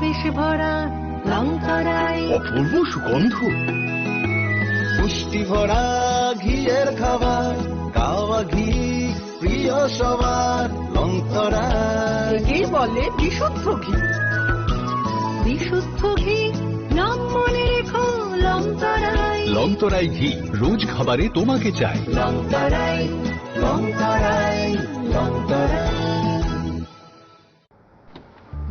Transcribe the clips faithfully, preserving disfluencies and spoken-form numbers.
বেশি ভরা লং তরাই। অপূর্ব সুগন্ধ। পুষ্টি ভরা ঘিয়ের খাবার, কাওয়া ঘি, প্রিয় সবার লং তরাই। একেই বলে বিশুদ্ধ ঘি। বিশুদ্ধ ঘি, নাম মনে রেখো লং তরাই। লং তরাই ঘি, রোজ খাবারে তোমাকে চাই। লং তরাই, লং তরাই, লং তরাই।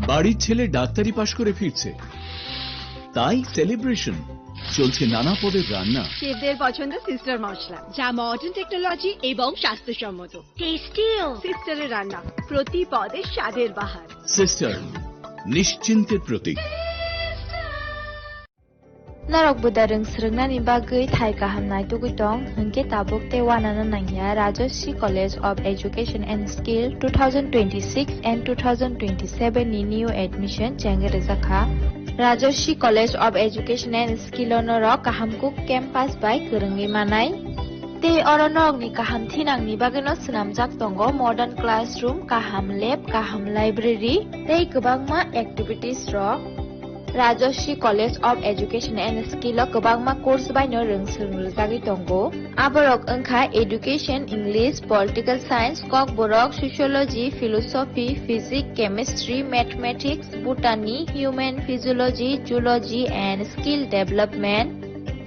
বাড়ির ছেলে ডাক্তারি পাশ করে ফিরছে, তাই সেলিব্রেশন। চলছে নানা পদের রান্না। শেফদের পছন্দ সিস্টার মশলা, যা মডার্ন টেকনোলজি এবং স্বাস্থ্যসম্মত। টেস্টিও। সিস্টারের রান্না, প্রতি পদে স্বাদের বাহার। সিস্টার, নিশ্চিন্তের প্রতীক। Norok bwdai rwng swrwngnani bagwi thai kaham naitugwi tong, hwnkhe tabuk tei uanana nangya Rajashree College of Education and Skill two thousand twenty-six and two thousand twenty-seven ni new admission chengwi rwjakha. Rajashree College of Education and Skill o norok kaham kuk campus bai kwrwngwi manai. Tei oro norokni kaham thinangni bagwino swnamjak tongo modern classroom, kaham lab, kaham library tei kwbangma activities rok. Rajashree College of Education and Skill o kwbangma course bai no rwng swrwng rwjagwi tongo. Aborok wngkha Education, English, Political Science, Kokborok, Sociology, Philosophy, Physics, Chemistry, Mathematics, Botany, Human Physiology, Zoology and Skill Development.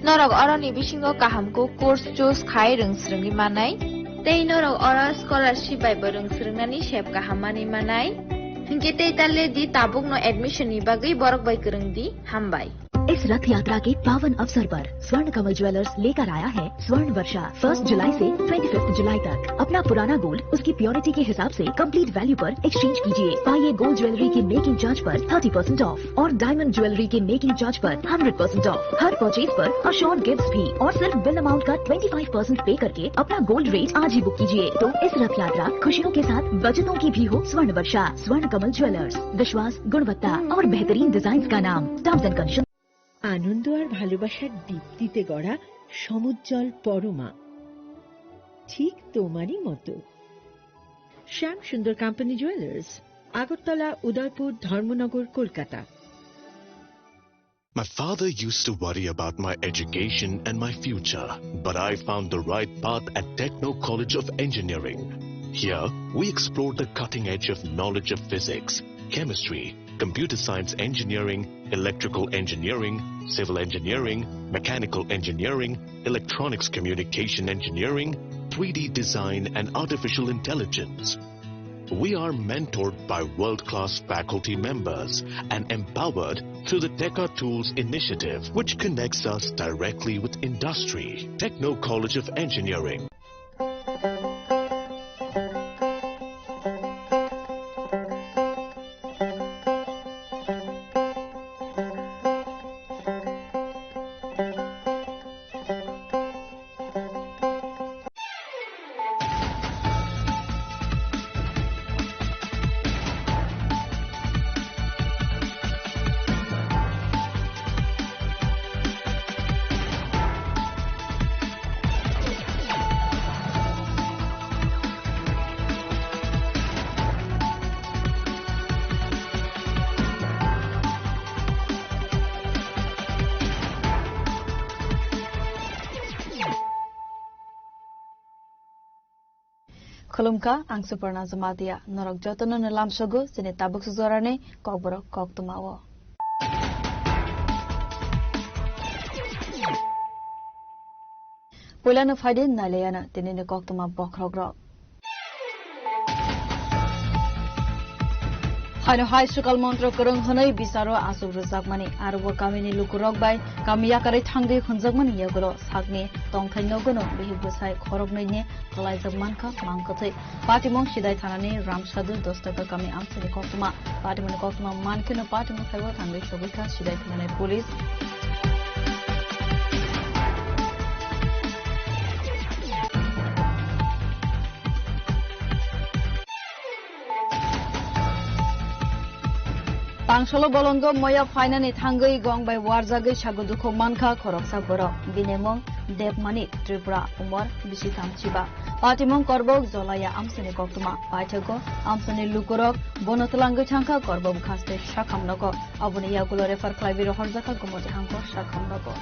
Norok oroni bisingo kaham kuk course choose khai rwng swrwngwi manai. Tei norok oro scholarship bai bo rwng swrwngnani sep kaham manwi manai. Hinkhe tei ta le di, tabukno admission ni bagwi borok bai kwrwng di. Hambai. इस रथ यात्रा के पावन अवसर पर स्वर्ण कमल ज्वेलर्स लेकर आया है स्वर्ण वर्षा। फर्स्ट जुलाई से ट्वेंटी फिफ्थ जुलाई तक अपना पुराना गोल्ड उसकी प्योरिटी के हिसाब से कंप्लीट वैल्यू पर एक्सचेंज कीजिए। पाइए गोल्ड ज्वेलरी की मेकिंग चार्ज पर थर्टी परसेंट ऑफ और डायमंड ज्वेलरी के मेकिंग चार्ज पर हंड्रेड परसेंट ऑफ। हर परचेज पर अश्योर्ड गिफ्ट्स भी और सिर्फ बिल अमाउंट का ट्वेंटी फ़ाइव परसेंट पे करके अपना गोल्ड रेट आज ही बुक कीजिए। तो इस रथ यात्रा खुशियों के साथ बचतों की भी हो। स्वर्ण वर्षा, स्वर्ण कमल ज्वेलर्स, विश्वास, गुणवत्ता और बेहतरीन डिजाइन का नाम। Terms and condition. আনন্দ আর ভালোবাসার দীপ্তিতে গড়া সমুজ্জ্বল পরমা, ঠিক তোমারই মতো। শ্যাম সুন্দর কোম্পানি জুয়েলার্স, আগরতলা, উদয়পুর, ধর্মনগর, Kolkata. My father used to worry about my education and my future, but I found the right path at Techno College of Engineering. Here, we explore the cutting edge of knowledge of physics, chemistry, computer science engineering, electrical engineering, civil engineering, mechanical engineering, electronics communication engineering, three D design, and artificial intelligence. We are mentored by world-class faculty members and empowered through the Teka Tools initiative, which connects us directly with industry. Techno College of Engineering. Khulumkha, ang Suparna Jamatia. Norok jotono no lamsogo chini tabuk sujorani kokborok koktwmao. Puilano phaidi nailaiana tinini koktwma bokhorokrok. Haino hai swkal montro kwrwng hwnwi bisaro achuk rwjakmani, aro bo kamini lukurok bai kami yakarwi thangwi hwnjakmani yagulo sakni tongthai nogono bihik bwsai khoroknwini kwlaijak mankha mangkwthwi. Patimung Sidai thanani Ramsadu dos taka kami amchaini koktwma. Patimungni koktwma mankheno patimung saibo thangwi sogwikha Sidai thanani police. Tangsolo bolongo moya phainani thangwi gong bai warjagwi sago dukhu mankha khoroksa borok. Bini mung Debmani Tripura, umor bisi thamchiba. Patimung Korbok Jolaya amsani koktwma. Paithago amsani lukurok bono twlangwi thangkha Korbok bwkhaste sakham nogo. Aboni yagulo refer khlaiwi rohorjakha Gumoti hangkor sakham nogo.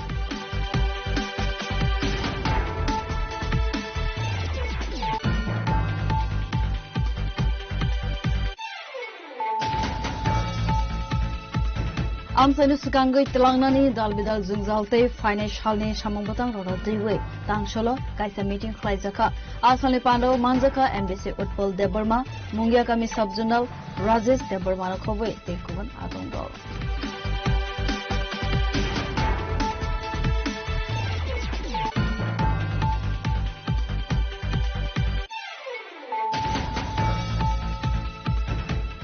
Amchaino swkangwi twlangnani dal bidal jwngjal tei phainai salni samung bwtang rwrw twiwi tangsolo kaisa meeting khlaijakha. A salni pandao manjakha M D C Utpal Debbarma, Mungia kami sub zonal Rajesh Debbarmano khobwi tei kubun adongrok.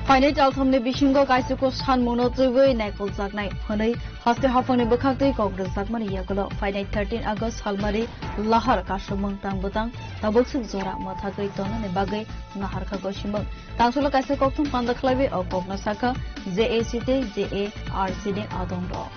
Phainai talthamni bisingo kaisiko sanmungno twiwi naikoljaknai hwnwi haste haphangni bwkhaktwi kok rwjakmani yagulo phainai thirteen August salmari lahar kasumung tang bwtang tabuk swk jora mwthagwi tongnani bagwi naharkha gosimung. Tangsolo kaisa kokthum panda khlaiwi o kokno sakha J A C tei J A R C ni adongrok.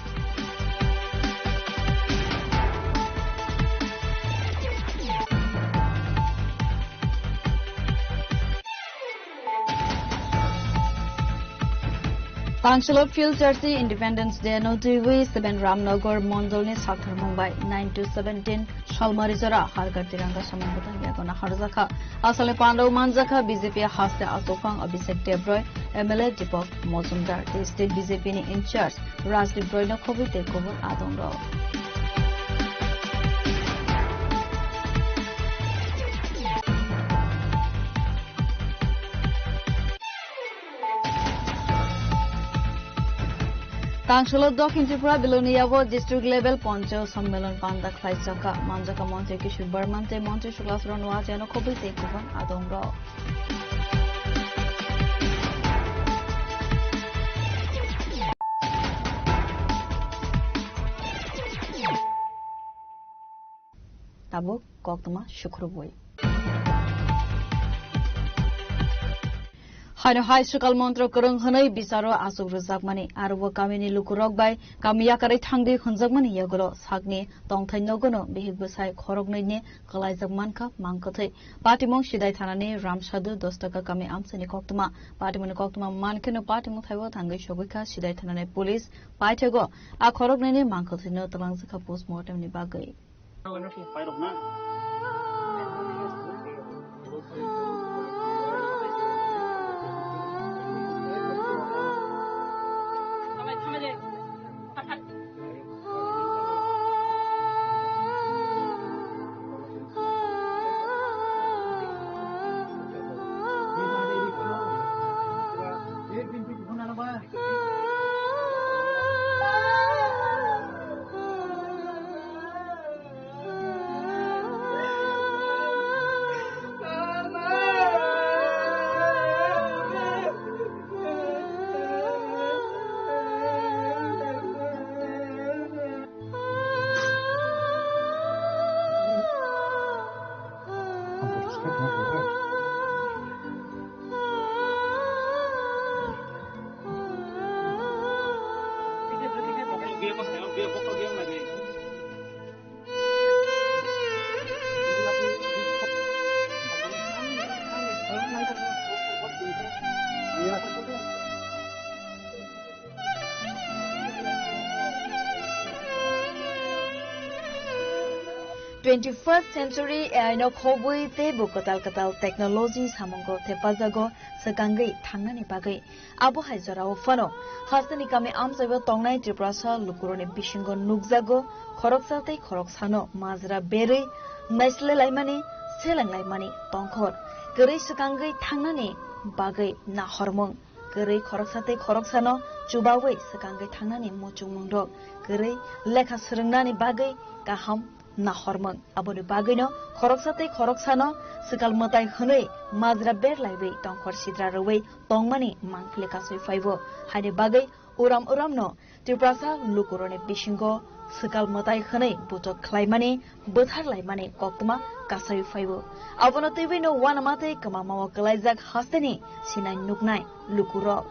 Tangsolo Phil Charsi Independence Day no twiwi seven Ramnagar Mondolni sakthar Mumbai nine to seventeen Salmari jora Har Ghar Tiranga samung bwtang yago naharjakha. Asalni pandao manjakha B J P haste achukphang Abhishek Debroy, M L A Deepak Mojumdar tei state B J P ni in-charge Rajdeep Roy no khobwi tei kubun adongrok. Tangsolo Dokhin Tripura Belonia o district level poncho sammelon panda khlaijakha. Manjakha Montri Kishore Barman tei Montri Suklas Ranwajano khobwi tei kubun adongrok. Tabuk koktwma sukrubwi. Haino hai swkal montro kwrwng hwnwi bicharo achuk rwjakmani, aro bo kamini lukurok bai kami yakarwi thangdi hwnjakmani yagulo sakni tongthai nogono bihik bwsai khoroknwini kwlaijak mankha mangkwthwi. Patimung Sidai thanani Ramsadu dos taka kami amchaini koktwma. Patimungni koktwma mankheno patimung thaibo thangwi sogwikha Sidai thanani police. Paithego a khoroknwini mangkwthwino twlangjakha postmortemni bagwi. Twenty-first century A I no khobwi teibo kwtal kwtal technology samungo thepajago swkangwi thangnani bagwi. Abo hai jorao phano hasteni kami amchaibo tongnai Tripurasa lukurokni bisingo nukjago khoroksa tei khoroksano majra berwi naislelaimani, selenglaimani tongkhor. Kwrwi swkangwi thangnani bagwi nahormung. Kwrwi khoroksa tei khoroksano chubawi swkangwi thangnani muchungmungrok. Kwrwi lekha swrwngnani bagwi kaham nahormung. Aboni bagwino khoroksa tei khoroksano swkal mwtai hwnwi majra berlaiwi tongkhor sidra rwui tongmani mangpili kasui phaibo. Haini bagwi uram uramno Tiprasa lukurokni bisingo swkal mwtai hwnwi buchok khlaimani, bwtharlaimani koktwma kasui phaibo. Abono twiwino uanama tei kwmamao kwlaijak hasteni sinai nuknai lukurok.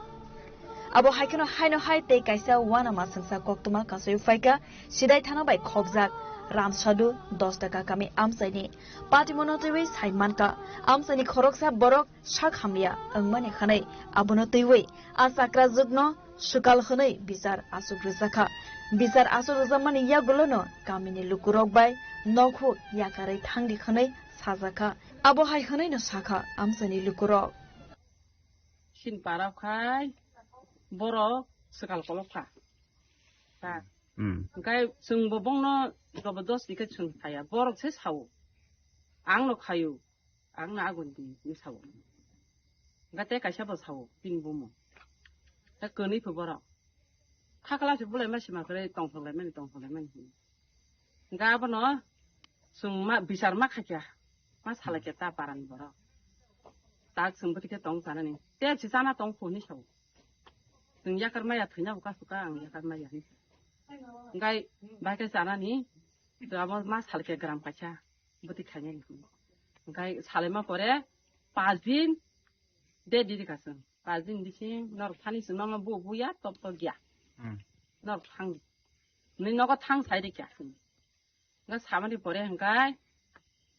Abo hai kheno haino hai tei kaisa uanama sengsa koktwma kasui phaikha, Sidai thana bai khopjak Ramsadu dos taka kami amchaini. Patimono twiwi sai mankha, amchaini khoroksa borok sak hamya wngmani hwnwi abono twiwi a chakrajwkno swkal hwnwi bichar achuk rwjakha. Bichar achuk rwjakmani yagulono kamini lukurok bai nokhuk yakarwi thangdi hwnwi sajakha. Abo hai hwnwino sakha amchaini lukurok. Sin para khai borok swkal kolok kha. Ta. Hmm. Hwnkhe chwngbo bongno jobodosti khe chwng khaya. Borok se sao. Ang no khayu. Ang no agun di, ni sao. Hwnkhe tei kaisa bo sao, tin bumo. Ta kwnwi phu borok. Khakla se bulai ma sima kwrwi tongthok lai mani, tongthok lai mani. Hwnkhe abono chwng ma, bichar ma khaikha, ma salaikha ta parani borok. Tak chwng bwtwi khe tong chanani. Tep se chana tong phuru hinwi sao. Chwng yakar maya thwina bo kasu ka ang yakar maya hinwi. Hwnkhe bai khe chanani, to abo ma salaikha gram kaisa bwtwi khainani. Hwnkhe salaima pore pas din, de diri ka chwng. Pas din bising norok thani chwng ma bu bu ya top top ya. Hmm. Norok thang. Ni nogo thang sai rikya. Nga samani pore hwnkhe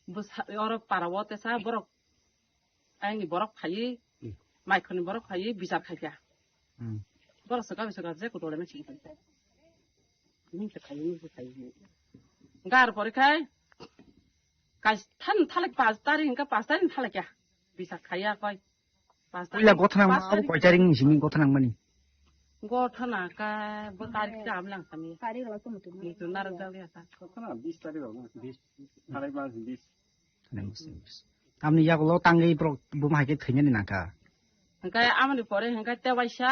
bwsa-, oro para o tesa borok, aini borok phaiwi, hmm, maikhorni borok phaiwi bichar khaikha. Hmm. Borok swkang swkang je kutole ma sini khaikha. Nini se phaiwi, nini se phaiwi. Gar pore khai, kais than thalik pas tarik hwnkhe pas tarik thalik ya. Bichar khaiya koi. Pas Puila tarik, gotha nang pas ma abo tarik. Koi tarik ni simi gotha nang mani? Gotha na ka bo tarik ta am lang kami. Tarik lo tumu tumu. Mutu narok dal ya ta. Gotha na bis tarik lo na, bis. Tarik mas bis. Tamni yagulo tangwi borok buma hai khe thwinani nangkha. Hwnkhe amoni pore hwnkhe tewaisa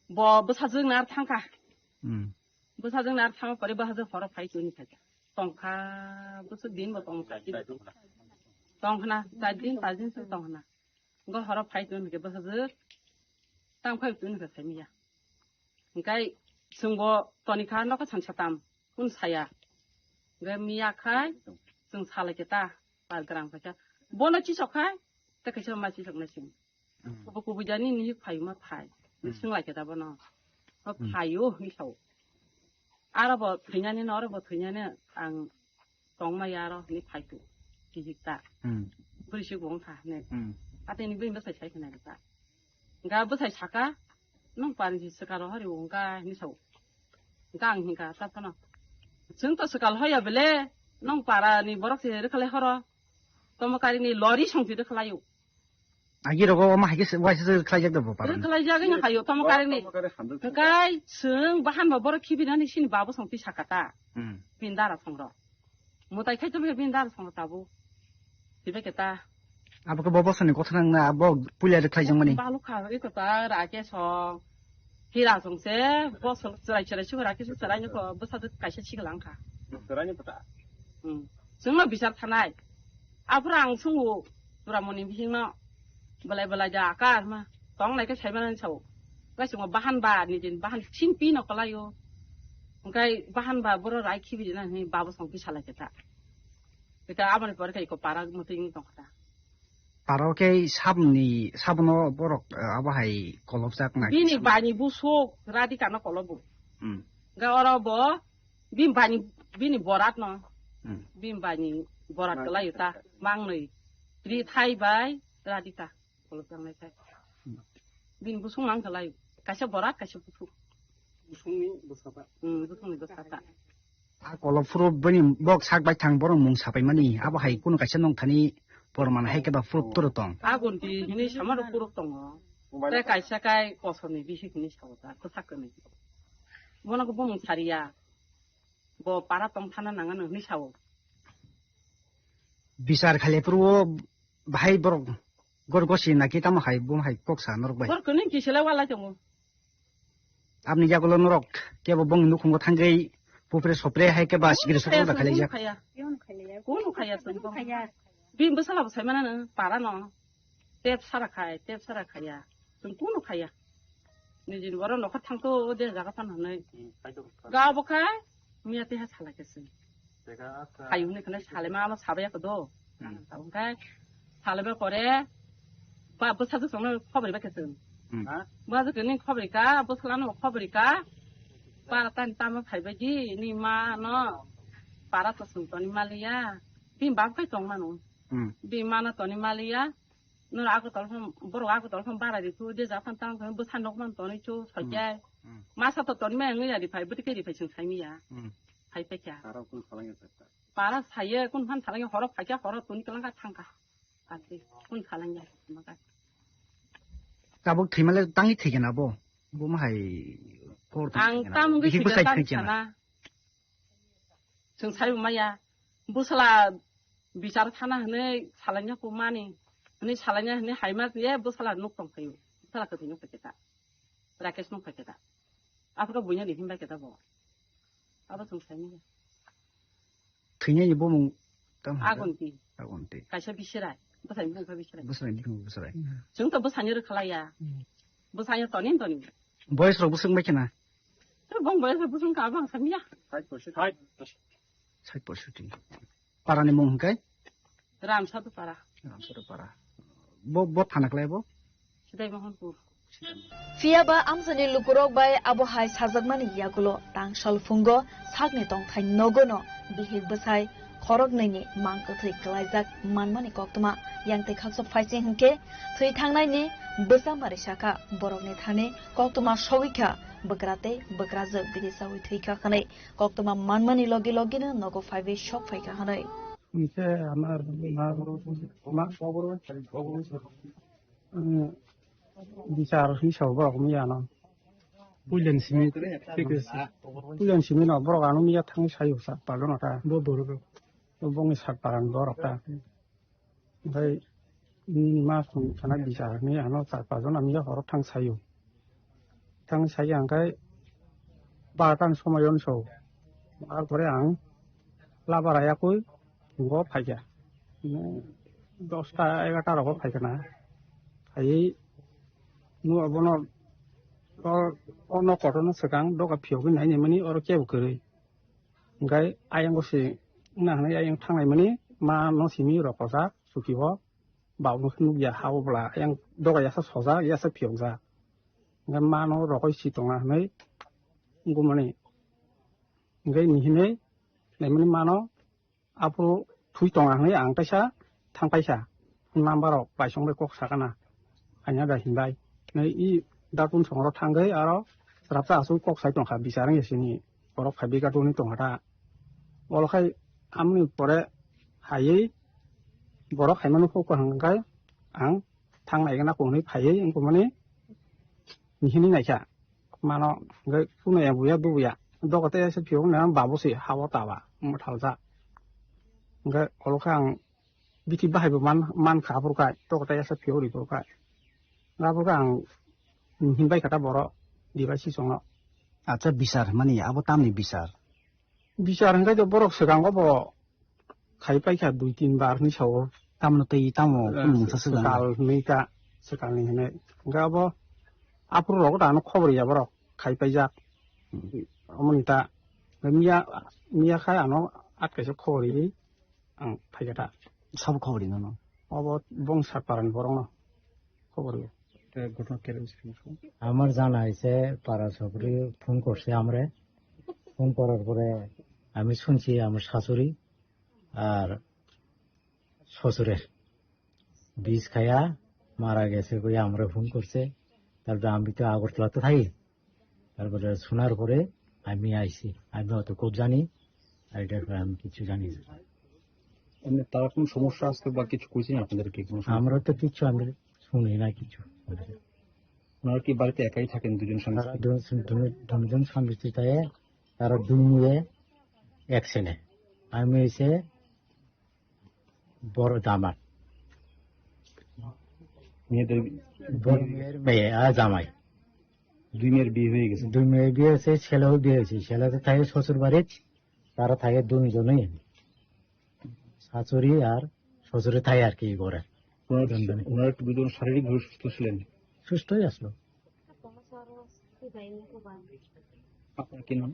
bo bwsajwk nar thangkha. Hmm. Bwsajwk nar thangma pore bwsajwk horo phai tuni khaikha. Tongkha bwswk din bo tongkha. Tongkhna char din pas din se tongkhna. Go horo phai tun ke bwsajwk. Tang phai tun ke saimiya. Hwnkhe chwngbo tonikha nokha san satam. Kun saya. Hwnkhe miya khai chwng salai khe ta. Par gram khaikha. Bono chisok khai. Te kaisa ma chisok nai sing. Hmm. Kubu kubu jani ni phai ma phai. Hmm. Swng lai khe ta bono. Ma Hmm. Phai o hinwi sao. Aro bo thwinani no, aro bo thwinani ang tongma ya aro hinwi phai tu. Kijik ta. Hmm. Bwrwi se bo wng kha hinwi. Hmm. Atini bini bwsai sai khna ta. Ga bwsai saka, "Nwng parni si swkaro hori wng kha," hinwi sao. Ga ang hingkha, ta phano. Chwng to swkal hoya bele, nwng parani borok se rwkhalai horo. Tomo karini lori songsi rwkhalai o. Agi rogo omo hai khe se, waisa se khlaijak da bo parang. Khlai jagwi no hayo, tamo kareng ni. Hwnkhe chwng bahan ba borok khibinani sini babo song twi sakha ta. Hmm. Bini dara song rok. Mwtai khai tongkhe bini dara song rok tabuk. Tibekhe ta. Abo khe bo bosoni gotha nang na, abo puila de khlai jang mani. Balu kha, iko ta ra khe song. Hira song se, bosol chwrai chwrai sukha ra khe su chwrai nukho, bwsa de kaisa sikla wngkha. Chwrai nukho ta. Hmm. Chwngno bichar thanai. Aphuru ang sungo, Turamoni bisingno belai belai ja aka ma tong lai khe sai mano sao. Kaisa mo bahan ba ni din bahan sin pi no kalai o. Hwnkhe bahan ba boro rai khibi na ni babo song pi salai khe ta. Ita aboni pore khe iko para muting tong kha ta. Paro khe sabni sabno borok, eh, abo hai kolobjak na. Bini kisa. Bani busuk Radhika no kolobo. Hmm. Ga oro bo Bini bani, bini borat no. Hmm. Bini bani borat kalai ta. Mangnoi. Rithai bai Radhika. Kolok tangnai thai. Hmm. Bini busung mang kalai. Kaisa borat, kaisa buthuk. Busungni bwsata. Hmm, busungni bwsata. A kolok phuru bini bok sak bai thang borok mung sapai mani. Abo hai kunu kaisa nong thani porman hai khe ba phuru turo tong. Agun di hini samaro phuru tongo. Tei kaisa kai kosorni bisi hini sabo ta. Kwsak kwrwi. Bono khe bumung sariya. Bo para tong thana nang ano hinwi sao. Bichar khaile phuru o bahai borok gor gosi na ki tamo hai bo hai kok sa norok bai. Gor kwnwi kisa le walai tongo. Aboni yagulo norok kebo bongni nukhungo thangwi pupre sopre hai khe ba sikiri sopre ba khailai jak. Kunu khaya. Kunu khaya. Bini bwsala bo sai mano para no. Tep sara khai, tep sara khaya. Chwng kunu khaya. Nijini borok nokha thangto o de jaga phano hwnwi. Hmm, khai to. Ga bo kha, miya teha salai khe chwng. Teka, acha. Khai hwnwi khwnai salai ma, ma sabai ya khe do. Hmm. Tabuk khai, salai ba pore, ba bwsa jwk songno khobor ba khe chwng. Hmm. Bwsajwk ni khobri ka, bwsla no khobri ka. Para tani tamo phaibai di, ni ma no. Para to sung toni maliya. Bini bab kai tong mano. Hmm. Bini ma no toni maliya. Noro ako tol phang, borok ako tol phang bara di tu, de ja phang tang phang bwsa nok man toni chu, Hmm. sojai. Hmm. Masa to toni ma yang ya di phai, bwtwi ke di phai sung sai mi ya. Hmm. Phai pe kya. Para kun salang ya sakta. Para saya kun phan salang ya horo phai kya, horo tuni kalang ka thang ka. Ati kun salang ya. Maka. Tabuk thwimale tangi thwikena bo. Bo ma hai kor tang Ang thwikena. Tam gwi Bihik bwsai thwikena thwikena. Sana. Chwng sai maya. Bwsla bichar thana hwnwi salaina ku mani. Hwnwi salaina hwnwi haima ye bwsla nuk tong phaio. Bwsla kwthwi nuk phaikhe ta. Rakesh nuk phaikhe ta. Aphuru buina ni himbai khe ta bo. Abo chwng sai maya. Thwinai ni bumung tamo hwnka? Agonti. Agonti. Kaisa bisirai. Bwsai bumung kha bisirai. Bwsai bumung bwsai. Chwng to bwsani rwkhalaiya. Hmm. Bwsai toni toni. Boys rok bwswk bai khena? To bong boys rok bwswk ka bang samya. Sait poisoti. Para ni mung hwnkai? Ramsadu para. Ramsadu para. Bo, bo thana klai bo? Sidai Mohanpur. Phiya ba amchaini lukurok bai abo hai sajakmani yagulo tangsal phungo sakni tongthai nogono bihik bwsai khoroknwini mang kwthwi kwlaijak manmani koktwma yang tei khaksa phaising hwnkhe thwi thangnaini bwsa mari sakha borokni thani koktwma sogwi kha bwkra tei bwkrajwk bini chawi thwi kha hwnwi koktwma manmani logi logino nogo phaiwi sok phai kha hwnwi. Hwnkhe amar ma, ma, Bichar hisab borok wngya no. Puilen simi, puilen simi no borok ano miya thang sayo sat pajon ta. Bo borok. Bongni sat paran borok ta. Bai ni ma sung sana bichar ni ano sat pajon ami horo thang sayo. Thang sayo angkai baratan somoyon so. Ar pore ang labar ayakoi. Bo phaikha. Dosta egarta rogo phaikha na. Phaiwi nw abono o, o nok kotorno swkang doga phiyogwi nainai mani oro kebo kwrwi. Hwnkhe ayang se wngna hwnwi ayang thangnai mani ma no simi rokojak suki o. Bauno khe nukya ha o bwla ayang doga yasa sojak yasa phiyokjak. Hwnkhe ma no rokoi si tongna hwnwi wngmani. Hwnkhe ni hinwi naimani ma no Aphuru thwi tonga hwnwi ang kaisa thang paisa number rok paisong bai kok sakana. Aina da hinbai. Nei i dakun songro thangwi aro chwrapsa aswk kok sai tongkha bichar wngya sini. Borok phaibi gadu hwnwi tongkha ta. Olo khai amoni pore haiwi borok haimano kok hwnkhai ang thang nai gana kok hwnwi phaiwi wngkha mani nihini naikha. Mano, hwnkhe kuno ya buya, dubuya. Dogo tei ese phiyok nang babu se, hao taba, mwthaljak. Hwnkhe olo khe ang bithi bahai bo man, man kha aphuru khai, dogo tei ese phiyok ri phuru khai. Aphuru khe ang himbai kha ta boro, dibai sisongno. Acha, bisar hwnmani, abo tamni bisar? Bichar hwnkhe to borok swkango bo khai paikha dui tin bar hinwi sao. Tamno tei tamo Eh, kunu mungsa swkang. Swkal hinwi ta, swkalni hinwi. Hwnkhe abo aphuru rogo ta ano khobor ya borok khai paijak. Hmm. Omoni ta miya, miya khai ano atkaisa khobor riwi ang phaikha ta. Sabo khobor rino no? Obo bong Satparani borokno. খবর লো। এটা ঘটনা কেন হয়েছে? আমার জানা হয়েছে, পাড়া সবরে ফোন করছে আমরে। ফোন করার পরে আমি শুনছি আমার শাশুড়ি আর শ্বশুরের বিষ খায়া মারা গেছে কইয়া আমরে ফোন করছে। তারপরে আমি তো আগরতলাতে থাকি। তারপরে শোনার পরে আমি আইছি। আমি অত খুব জানি, আর এটার ব্যাপারে আমি কিছু জানি না। এমনি তারা কোনো সমস্যা আসতো বা কিছু কইছেন আপনাদেরকে কোনো সমস্যা? আমরা তো কিচ্ছু, আমরা শুনি না কিছু। ওনারা কি বাড়িতে একাই থাকেন দুজন স্বামী তারা স্ত্রী? দুজন, দুজন, দুজন স্বামী স্ত্রী থাকে, তারা দুই মেয়ে এক ছেলে। আমি হইছে বড় দামাদ। মেয়েদের বড় মেয়ের মেয়ে আর জামাই। দুই মেয়ের বিয়ে হয়ে গেছে। দুই মেয়ের বিয়ে হয়েছে, ছেলেও বিয়ে হয়েছে। ছেলে তো থাকে শ্বশুর বাড়ির, তারা থাকে দুইজনেই। শাশুড়ি আর শ্বশুরে থাকে আর কি করে। ওনারা, দুইজনে। ওনারা একটু দুজন শারীরিকভাবে সুস্থ ছিলেন? সুস্থই আসলো। আপনার কি নাম?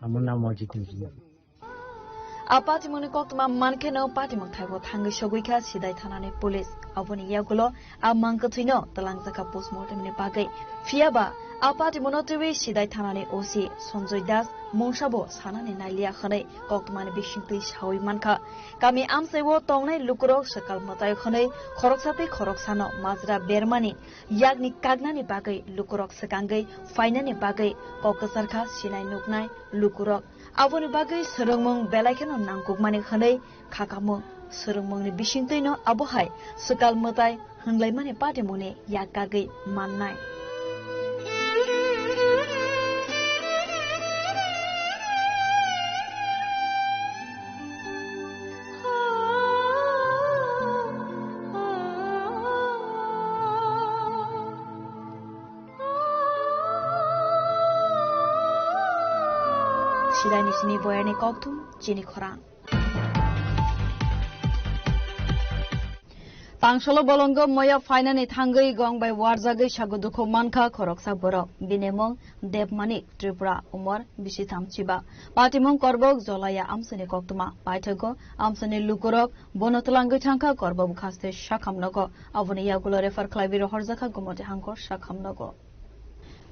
আমার নাম অজিত মিশ্র। A patimungni koktwma mankheno patimung thaibo thangwi sogwi kha Sidai thanani police. Aboni yagulo a mang kwthwino twlangjakha postmortem ni bagwi. Phiyaba a patimungno twiwi Sidai thanani O C Sanjoy Das mungsabo sanani nailiya hwnwi koktwmani bisingtwi sawi mankha. Kami amchaiwo tongnai lukurok swkal mwtai hwnwi khoroksa tei khoroksano majra bermani yakni kaknani bagwi lukurok swkangwi phainani bagwi kok kwcharkha sinai nuknai lukurok. Aboni bagwi swrwngmung belai kheno nangkukmani hwnwi khakamung. Swrwngmungni bisingtwino abo hai swkal mwtai hwnglaimani patimungni yak kagwi mannai. Sidaini sini boyani kokthum chini khorang. Tangsolo bolongo moya phainani thangwi gong bai warjagwi sago dukhu mankha khoroksa borok. Bini mung Debmanik Tripura, umor bisi tham chiba. Patimung Korbok Jolaya amsani koktwma. Paithago amsani lukurok bono twlangwi thangkha Korbok bwkhaste sakham nogo. Aboni yagulo refer khlaiwi rohorjakha Gumoti Hangkor sakham nogo.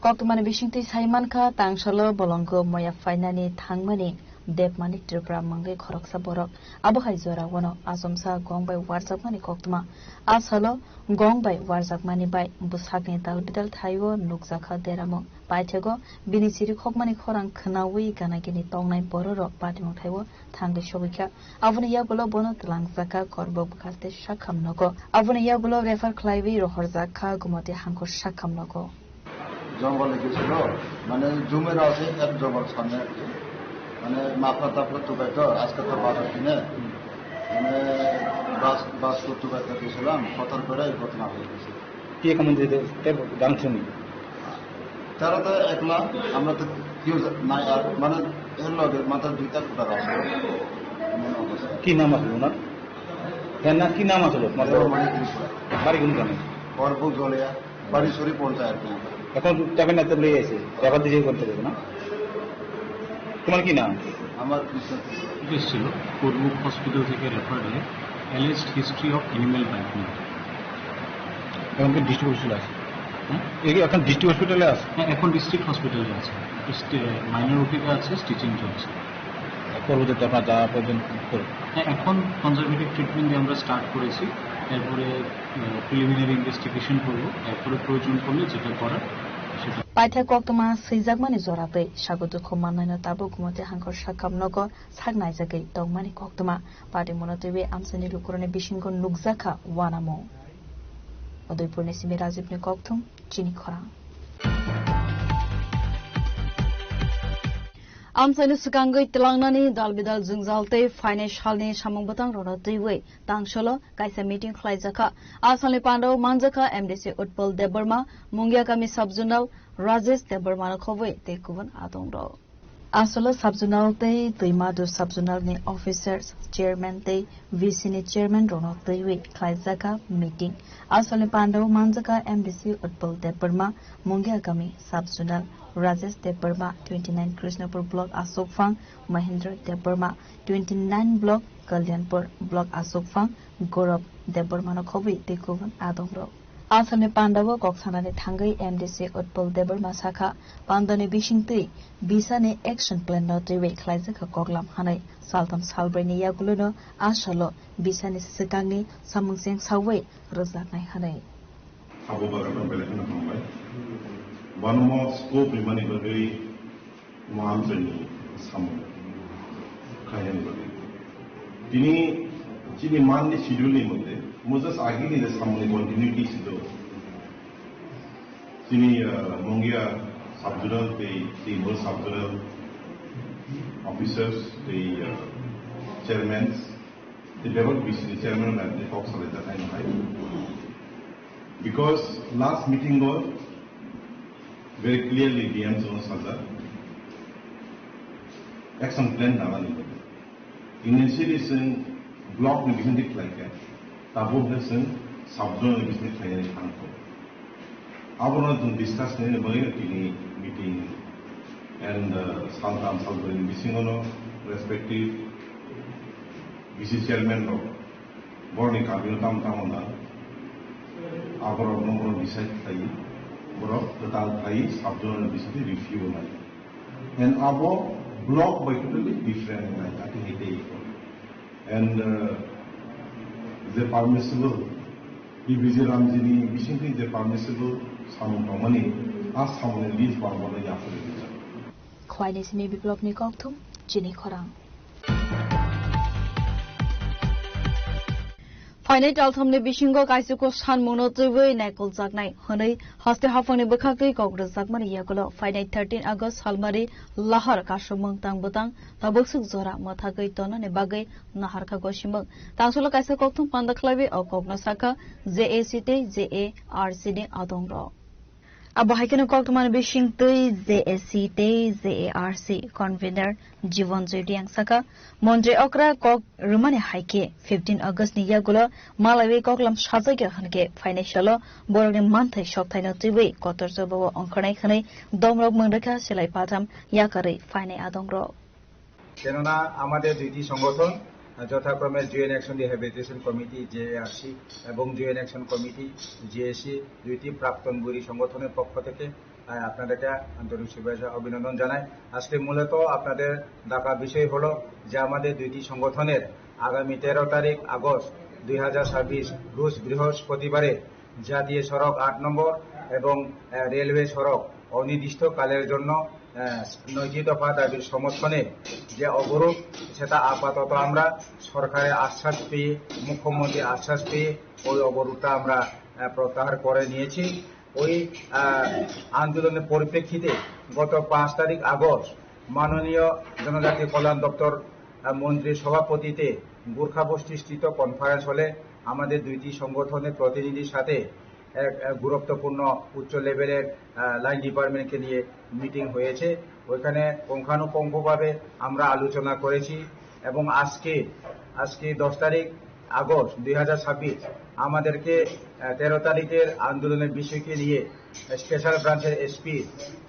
Koktwmani bisingtwi sai mankha, tangsolo bolongo moya phainani thangmani Debmanik Tripura mungwi khoroksa borok. Abo hai jora wano achomsa gong bai warjakmani koktwma. A salo gong bai warjakmani bai bwsakni dal bidal thaio nukjakha deramung. Paithego bini chirikhokmani khorang khwnawi gana gini tongnai bororok patimung thaio thangwi sogwikha. Aboni yagulo bono twlangjakha Korbok bwkhaste sakham nogo. Aboni yagulo refer khlaiwi rohorjakha Gumoti Hangkor sakham nogo. জঙ্গলে গেছিল, মানে জুমের আছে এক জঙ্গল সামনে আর কি, মানে মাফলা টাফলা টুকাই তো আজকে তো বাজার কিনে, মানে বাস বাস করতে করতে গেছিলাম, হঠাৎ করে এই ঘটনা হয়ে গেছে। কি এখন যে জানছেন? তারা তো একলা, আমরা তো কেউ জা- নাই আর, মানে এর লগে মাত্র দুইটা ফুটার আছে। এমন অবস্থা। কি নাম আছে ওনার? হ্যাঁ, না, কি নাম আছে? মাত্র দেবমণি ত্রিপুরা। বাড়ি কোন গ্রামে? করবুক জলিয়া। বাড়ি সরি পৌঁছায় আর কি। এখন ট্যাবের নাতে লই আছে, এখন দিয়ে করতে দেবে না? তোমার কি নাম? আমার কৃষ্ণ। এসেছিল করবুক হসপিটাল থেকে রেফার হয়ে, alleged history of animal biting. এখন কি ডিস্ট্রিক্ট হসপিটাল আছে? হ্যাঁ? এই কি এখন ডিস্ট্রিক্ট হসপিটালে আছে? হ্যাঁ, এখন ডিস্ট্রিক্ট হসপিটালে আছে। মাইনর ওটিতে আছে, স্টিচিং চলছে। করবো তো আপনার যা প্রয়োজন করবো। হ্যাঁ, এখন কনজারভেটিভ ট্রিটমেন্ট দিয়ে আমরা স্টার্ট করেছি। এরপরে প্রিলিমিনারি ইনভেস্টিগেশন করবো, এরপরে প্রয়োজন পড়লে যেটা করার সেটা। Paithak koktwma swijakmani jora tei sago dukhu mannaino tabuk Gumoti Hangkor sakham nogo sak naijagwi tongmani koktwma. Patimungno twiwi amchaini lukurokni bisingo nukjakha uanamung. Udaipurni simi Rajibni kokthum chini khorang. Amchaini swkangwi twlangnani dal bidal jwngjal tei phainai salni samung bwtang rwna twiwi tangsolo kaisa meeting khlaijakha. A salni pandao manjakha M D C Utpal Debbarma, Mungia kami sub-zonal Rajesh Debbarmano khobwi tei kubun adongrok. Asolo sub-zonal tei Twimadu sub-zonal ni officers, chairman tei V C ni chairman rokno twiwi khlaijakha meeting. Asolni pandao manjakha M D C Utpal Debbarma, Mungia kami sub-zonal Rajesh Debbarma, twenty nine Krishnapur block Asokphang, Mahendra Debbarma, twenty nine block Kalyanpur block Asokphang, Gaurav Debbarmano khobwi tei kubun adongrok. Asalni pandao kok sanani thangwi M D C Utpal Debbarma sakha, pandani bisingtwi bisani action plan no twiwi khlaijakha koklam hanai saltham salbrwi ni yagulo no asalo bisani swkangni samung cheng sawi rwjaknai hanai. Abo bagwi belai kheno hambai. Bono mo scope rimani bagwi Mo amchaini samung khainani bagwi. Tini chini manni schedule ni mote, mo just agini je samungni continuity si do. Chini, ah, Mungia sub-zonal tei, tei mo sub-zonal officers tei, ah, chairmans, tei bebak V C ni chairman bai tei kok salai jak hai no hai. Because last meeting o very clearly D M chwng sajak action plan nanani. Initially chwng block ni bisingtwi khlaikha, tabuk hwnkhe chwng sub-zonal ni bisingtwi khlainani thangkho. Abono chwng discuss khlainani bagwi tini meeting and, uh, saltham salbrwi ni bisingono respective Vice chairman rok borokni kamio tamo tamo nang, aborokno borok decide khlai, borok kwtal khlai sub zonal bisingtwi review nai. And abo block by totally different nai, ati hete. And uh, the permissible, P B G Ramjini bisingtwi the permissible samung tongmani, a samungni list borok borokno yapharwi rijak. Khwlaini simi biplopni kokthum chini khorang. Phainai talthamni bisingo kaisiko sanmungno twiwi naikoljaknai hwnwi haste haphangni bwkhaktwi kok rwjakmani yagulo phainai thirteen August salmari lahar kasumung tang bwtang tabuk swk jora mwthagwi tonani bagwi naharkha gosimung. Tangsulo kaisa kokthum panda khlaiwi o kokno sakha J A C tei J A R C ni adongrok. Abo hai kheno koktwmani bisingtwi J A C tei J A R C convener Jibon Joy Reang saka, montri okra kok rwmani hai khe fifteen August ni yagulo malaiwi koklam sajagya hwnkhe phainai salo borokni manthai sokthaino twiwi kotor chobao ongkhornai hwnwi domrok mwnrwkha silai patham yakarwi phainai adongrok. কেননা আমাদের দুইটি সংগঠন, আহ, যথাক্রমে joint action rehabilitation committee, জেএআরসি, এবং joint action committee, JAC, দুইটি প্রাক্তন বৈরী সংগঠনের পক্ষ থেকে, আহ, আপনাদেরকে আন্তরিক শুভেচ্ছা অভিনন্দন জানাই। আজকে মূলত আপনাদের ডাকা বিষয় হলো যে আমাদের দুইটি সংগঠনের আগামী তেরো তারিখ আগস্ট দুই হাজার ছাব্বিশ রোজ বৃহস্পতিবারে জাতীয় সড়ক আট নম্বর এবং, আহ, রেলওয়ে সড়ক অনির্দিষ্টকালের জন্য, আহ, নয়টি দফা দাবির সমর্থনে যে অবরোধ, সেটা আপাতত আমরা সরকারের আশ্বাস পেয়ে, মুখ্যমন্ত্রীর আশ্বাস পেয়ে ওই অবরোধটা আমরা, আহ, প্রত্যাহার করে নিয়েছি। ওই, আহ, আন্দোলনের পরিপ্রেক্ষিতে গত পাঁচ তারিখ আগস্ট মাননীয় জনজাতি কল্যাণ দপ্তর, আহ, মন্ত্রীর সভাপতিতে গোর্খা গোষ্ঠীস্থিত কনফারেন্স হলে আমাদের দুইটি সংগঠনের প্রতিনিধির সাথে এক, এক গুরুত্বপূর্ণ উচ্চ লেভেলের, আহ, লাইন ডিপার্টমেন্টকে নিয়ে মিটিং হয়েছে। ওইখানে পুঙ্খানুপুঙ্খভাবে আমরা আলোচনা করেছি এবং আজকে, আজকে দশ তারিখ আগস্ট দুই হাজার ছাব্বিশ আমাদেরকে, আহ, তেরো তারিখের আন্দোলনের বিষয়কে নিয়ে স্পেশাল ব্রাঞ্চের এসপি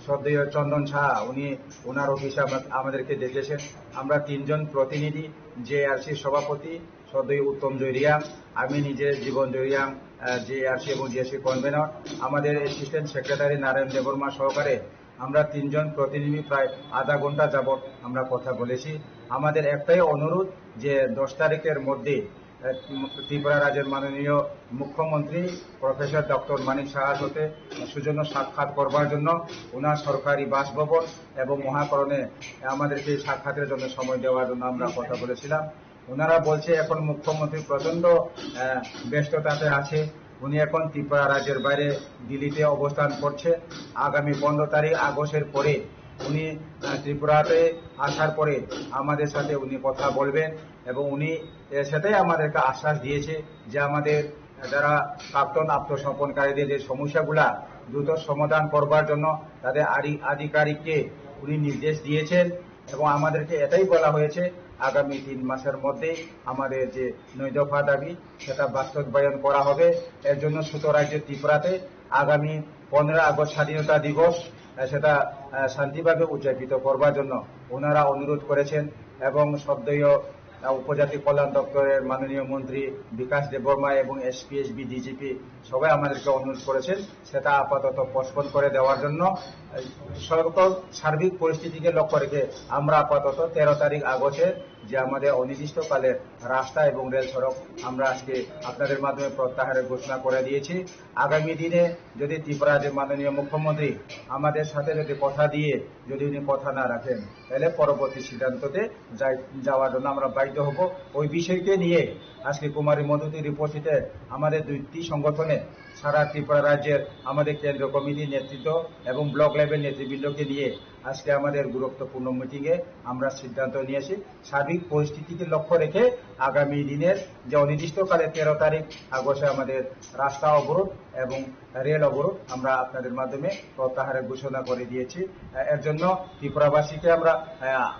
শ্রদ্ধেয় চন্দন সাহা, উনি ওনার অফিসে আমা-, আমাদেরকে ডেকেছেন। আমরা তিনজন প্রতিনিধি, জেআরসির সভাপতি শ্রদ্ধেয় উত্তম জয়রিয়াং, আমি নিজে জীবন জয়রিয়াং, আহ, জেআরসি এবং জেএসি কনভেনর, আমাদের অ্যাসিস্ট্যান্ট সেক্রেটারি নারায়ণ দেববর্মা সহকারে আমরা তিনজন প্রতিনিধি প্রায় আধা ঘন্টা যাবত আমরা কথা বলেছি। আমাদের একটাই অনুরোধ যে দশ তারিখের মধ্যে, আহ, ত্রিপুরা রাজ্যের মাননীয় মুখ্যমন্ত্রী প্রফেসর ডক্টর মানিক সাহার সাথে সৌজন্য সাক্ষাৎ করবার জন্য ওনার সরকারি বাসভবন এবং মহাকরণে আমাদেরকে সাক্ষাতের জন্য সময় দেওয়ার জন্য আমরা কথা বলেছিলাম। ওনারা বলছে এখন মুখ্যমন্ত্রী প্রচণ্ড, আহ, ব্যস্ততাতে আছে, উনি এখন ত্রিপুরা রাজ্যের বাইরে দিল্লিতে অবস্থান করছে। আগামী পনেরো তারিখ আগস্টের পরে উনি, আহ, ত্রিপুরাতে আসার পরে আমাদের সাথে উনি কথা বলবেন এবং উনি, আহ, সেটাই আমাদেরকে আশ্বাস দিয়েছে যে আমাদের যারা প্রাক্তন আত্মসমর্পণকারীদের যে সমস্যাগুলা দ্রুত সমাধান করবার জন্য তাদের আধি-, আধিকারিককে উনি নির্দেশ দিয়েছেন। এবং আমাদেরকে এটাই বলা হয়েছে, আগামী তিন মাসের মধ্যে আমাদের যে নয় দফা দাবি, সেটা বাস্তবায়ন করা হবে। এর জন্য ছোট রাজ্য ত্রিপুরাতে আগামী পনেরো আগস্ট স্বাধীনতা দিবস, আহ, সেটা, আহ, শান্তিভাবে উদযাপিত করবার জন্য ওনারা অনুরোধ করেছেন এবং শ্রদ্ধেয়, আহ, উপজাতি কল্যাণ দপ্তরের মাননীয় মন্ত্রী বিকাশ দেববর্মা এবং এসপি, এসবি, ডিজিপি সবাই আমাদেরকে অনুরোধ করেছেন, সেটা আপাতত পোস্টপোন করে দেওয়ার জন্য। আহ, সকল সার্বিক পরিস্থিতিকে লক্ষ্য রেখে আমরা আপাতত তেরো তারিখ আগস্টে যে আমাদের অনির্দিষ্টকালের রাস্তা এবং রেল সড়ক আমরা আজকে আপনাদের মাধ্যমে প্রত্যাহারের ঘোষণা করে দিয়েছি। আগামী দিনে যদি ত্রিপুরা যে মাননীয় মুখ্যমন্ত্রী আমাদের সাথে যদি কথা দিয়ে যদি উনি কথা না রাখেন, তাহলে পরবর্তী সিদ্ধান্ততে যাই-, যাওয়ার জন্য আমরা বাধ্য হব। ওই বিষয়কে নিয়ে আজকে কুমারী মধুতির উপস্থিতে আমাদের দুইটি সংগঠনে সারা ত্রিপুরা রাজ্যের আমাদের কেন্দ্র কমিটির নেতৃত্ব এবং ব্লক লেভেল নেতৃবৃন্দকে নিয়ে আজকে আমাদের গুরুত্বপূর্ণ মিটিংয়ে আমরা সিদ্ধান্ত নিয়েছি। সার্বিক পরিস্থিতিকে লক্ষ্য রেখে আগামী দিনের যে অনির্দিষ্টকালে তেরো তারিখ আগস্টে আমাদের রাস্তা অবরোধ এবং রেল অবরোধ আমরা আপনাদের মাধ্যমে প্রত্যাহারের ঘোষণা করে দিয়েছি। এর জন্য ত্রিপুরাবাসীকে আমরা, আহ,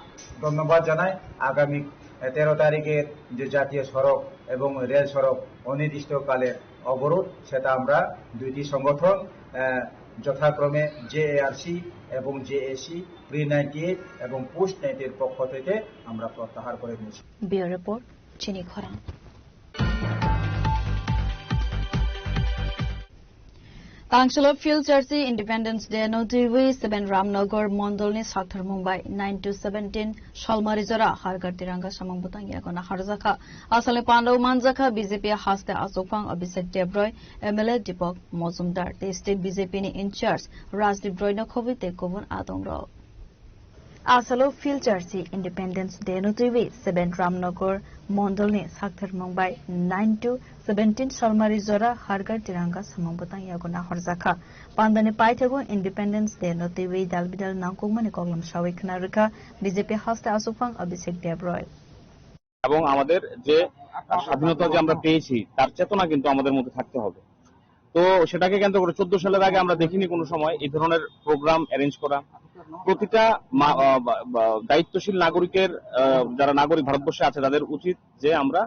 ধন্যবাদ জানাই। আগামী, আহ, তেরো তারিখের যে জাতীয় সড়ক এবং রেল সড়ক অনির্দিষ্টকালের অবরোধ, সেটা আমরা দুইটি সংগঠন, আহ, যথাক্রমে জেএআরসি এবং জেএসি, প্রি নাইনটি এইট এবং পোস্ট নাইনটি এইট পক্ষ থেকে আমরা প্রত্যাহার করে নিয়েছি। Bureau report, Chini khorang. Tangshalo Phil Churchi Independence Day no twiwi Seven Ramnagar Mondolni Sakthar Mumbai nine to seventeen Shalmari Jora Har Ghar Tiranga samung bwtang yago naharjakha. Asalni pandao manjakha B J P haste achukphang Abhishek Debroy, M L A Deepak Mojumdar, tei state B J P ni in-charge Rajdeep Roy no khobwi tei kubun adongrok. Asalo Phil Churchi Independence Day no twiwi Seven Ramnagar Mondolni Sakthar Mumbai nine to seventeen Shalmari Jora Har Ghar Tiranga samung bwtang yago nahorjakha. Pandani paithago Independence Day no twiwi dal bidal nangkukmani koklam sawi khna rwkha B J P haste achukphang Abhishek Debroy. এবং আমাদের যে, আহ, স্বাধীনতা যে আমরা পেয়েছি, তার চেতনা কিন্তু আমাদের মধ্যে থাকতে হবে। তো সেটাকে কেন্দ্র করে চোদ্দ সালের আগে আমরা দেখিনি কোনো সময় এই ধরনের প্রোগ্রাম অ্যারেঞ্জ করা। প্রতিটা মা-, আহ, বা-, বা-, দায়িত্বশীল নাগরিকের, আহ, যারা নাগরিক ভারতবর্ষে আছে, তাদের উচিত যে আমরা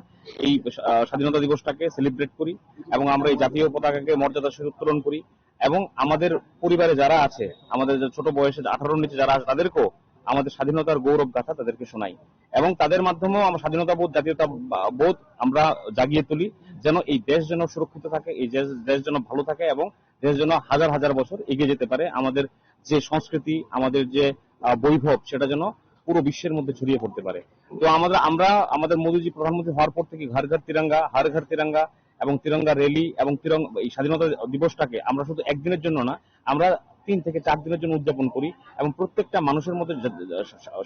এই, আহ, স্বাধীনতা দিবসটাকে সেলিব্রেট করি এবং আমরা এই জাতীয় পতাকাকে মর্যাদার সহিত উত্তোলন করি। এবং আমাদের পরিবারে যারা আছে, আমাদের যে ছোট বয়সে আঠারোর নিচে যারা আছে, তাদেরকেও আমাদের স্বাধীনতার গৌরব গাথা তাদেরকে শোনাই এবং তাদের মাধ্যমেও আমরা স্বাধীনতা বোধ, জাতীয়তা বা-, বোধ আমরা জাগিয়ে তুলি, যেন এই দেশ যেন সুরক্ষিত থাকে, এই দেশ, দেশ যেন ভালো থাকে এবং দেশ যেন হাজার হাজার বছর এগিয়ে যেতে পারে। আমাদের যে সংস্কৃতি, আমাদের যে, আহ, বৈভব, সেটা যেন পুরো বিশ্বের মধ্যে ছড়িয়ে পড়তে পারে। তো আমাদের, আমরা আমাদের মোদীজি প্রধানমন্ত্রী হওয়ার পর থেকে ঘর ঘর তিরঙ্গা, হর ঘর তিরঙ্গা এবং তিরঙ্গা র‍্যালি এবং তিরঙ্গা, এই স্বাধীনতা দিবসটাকে আমরা শুধু একদিনের জন্য না, আমরা তিন থেকে চার দিনের জন্য উদযাপন করি এবং প্রত্যেকটা মানুষের মধ্যে যে, যে,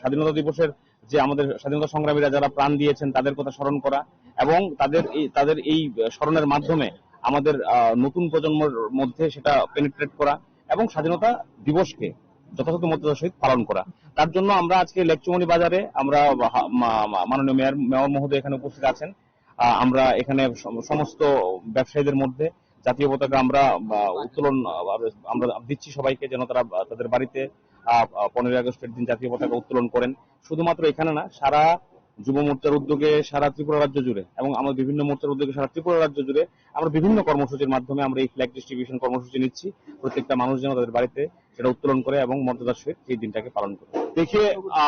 স্বাধীনতা দিবসের যে আমাদের স্বাধীনতা সংগ্রামীরা যারা প্রাণ দিয়েছেন তাদের কথা স্মরণ করা এবং তাদের এই, তাদের এই স্মরণের মাধ্যমে আমাদের, আহ, নতুন প্রজন্মর মধ্যে সেটা পেনিট্রেট করা এবং স্বাধীনতা দিবসকে যথাযথ মর্যাদার সহিত পালন করা। তার জন্য আমরা আজকে লেকচুমনি বাজারে আমরা হা-, মা-, মা-, মাননীয় মেয়র, মেয়র মহোদয় এখানে উপস্থিত আছেন। আহ, আমরা এখানে সম-, সমস্ত ব্যবসায়ীদের মধ্যে জাতীয় পতাকা আমরা, আহ, উত্তোলন, আহ, আমরা দিচ্ছি সবাইকে, যেন তারা, আহ, তাদের বাড়িতে, আহ, আহ, পনেরোই আগস্টের দিন জাতীয় পতাকা উত্তোলন করেন। শুধুমাত্র এখানে না, সারা যুব মোর্চার উদ্যোগে সারা ত্রিপুরা রাজ্য জুড়ে এবং আমার বিভিন্ন মোর্চার উদ্যোগে সারা ত্রিপুরা রাজ্য জুড়ে আমরা বিভিন্ন কর্মসূচির মাধ্যমে আমরা এই ফ্ল্যাগ ডিস্ট্রিবিউশন কর্মসূচি নিচ্ছি। প্রত্যেকটা মানুষ যেন তাদের বাড়িতে সেটা উত্তোলন করে এবং মর্যাদার সহিত সেই দিনটাকে পালন করে। देखिए, आ,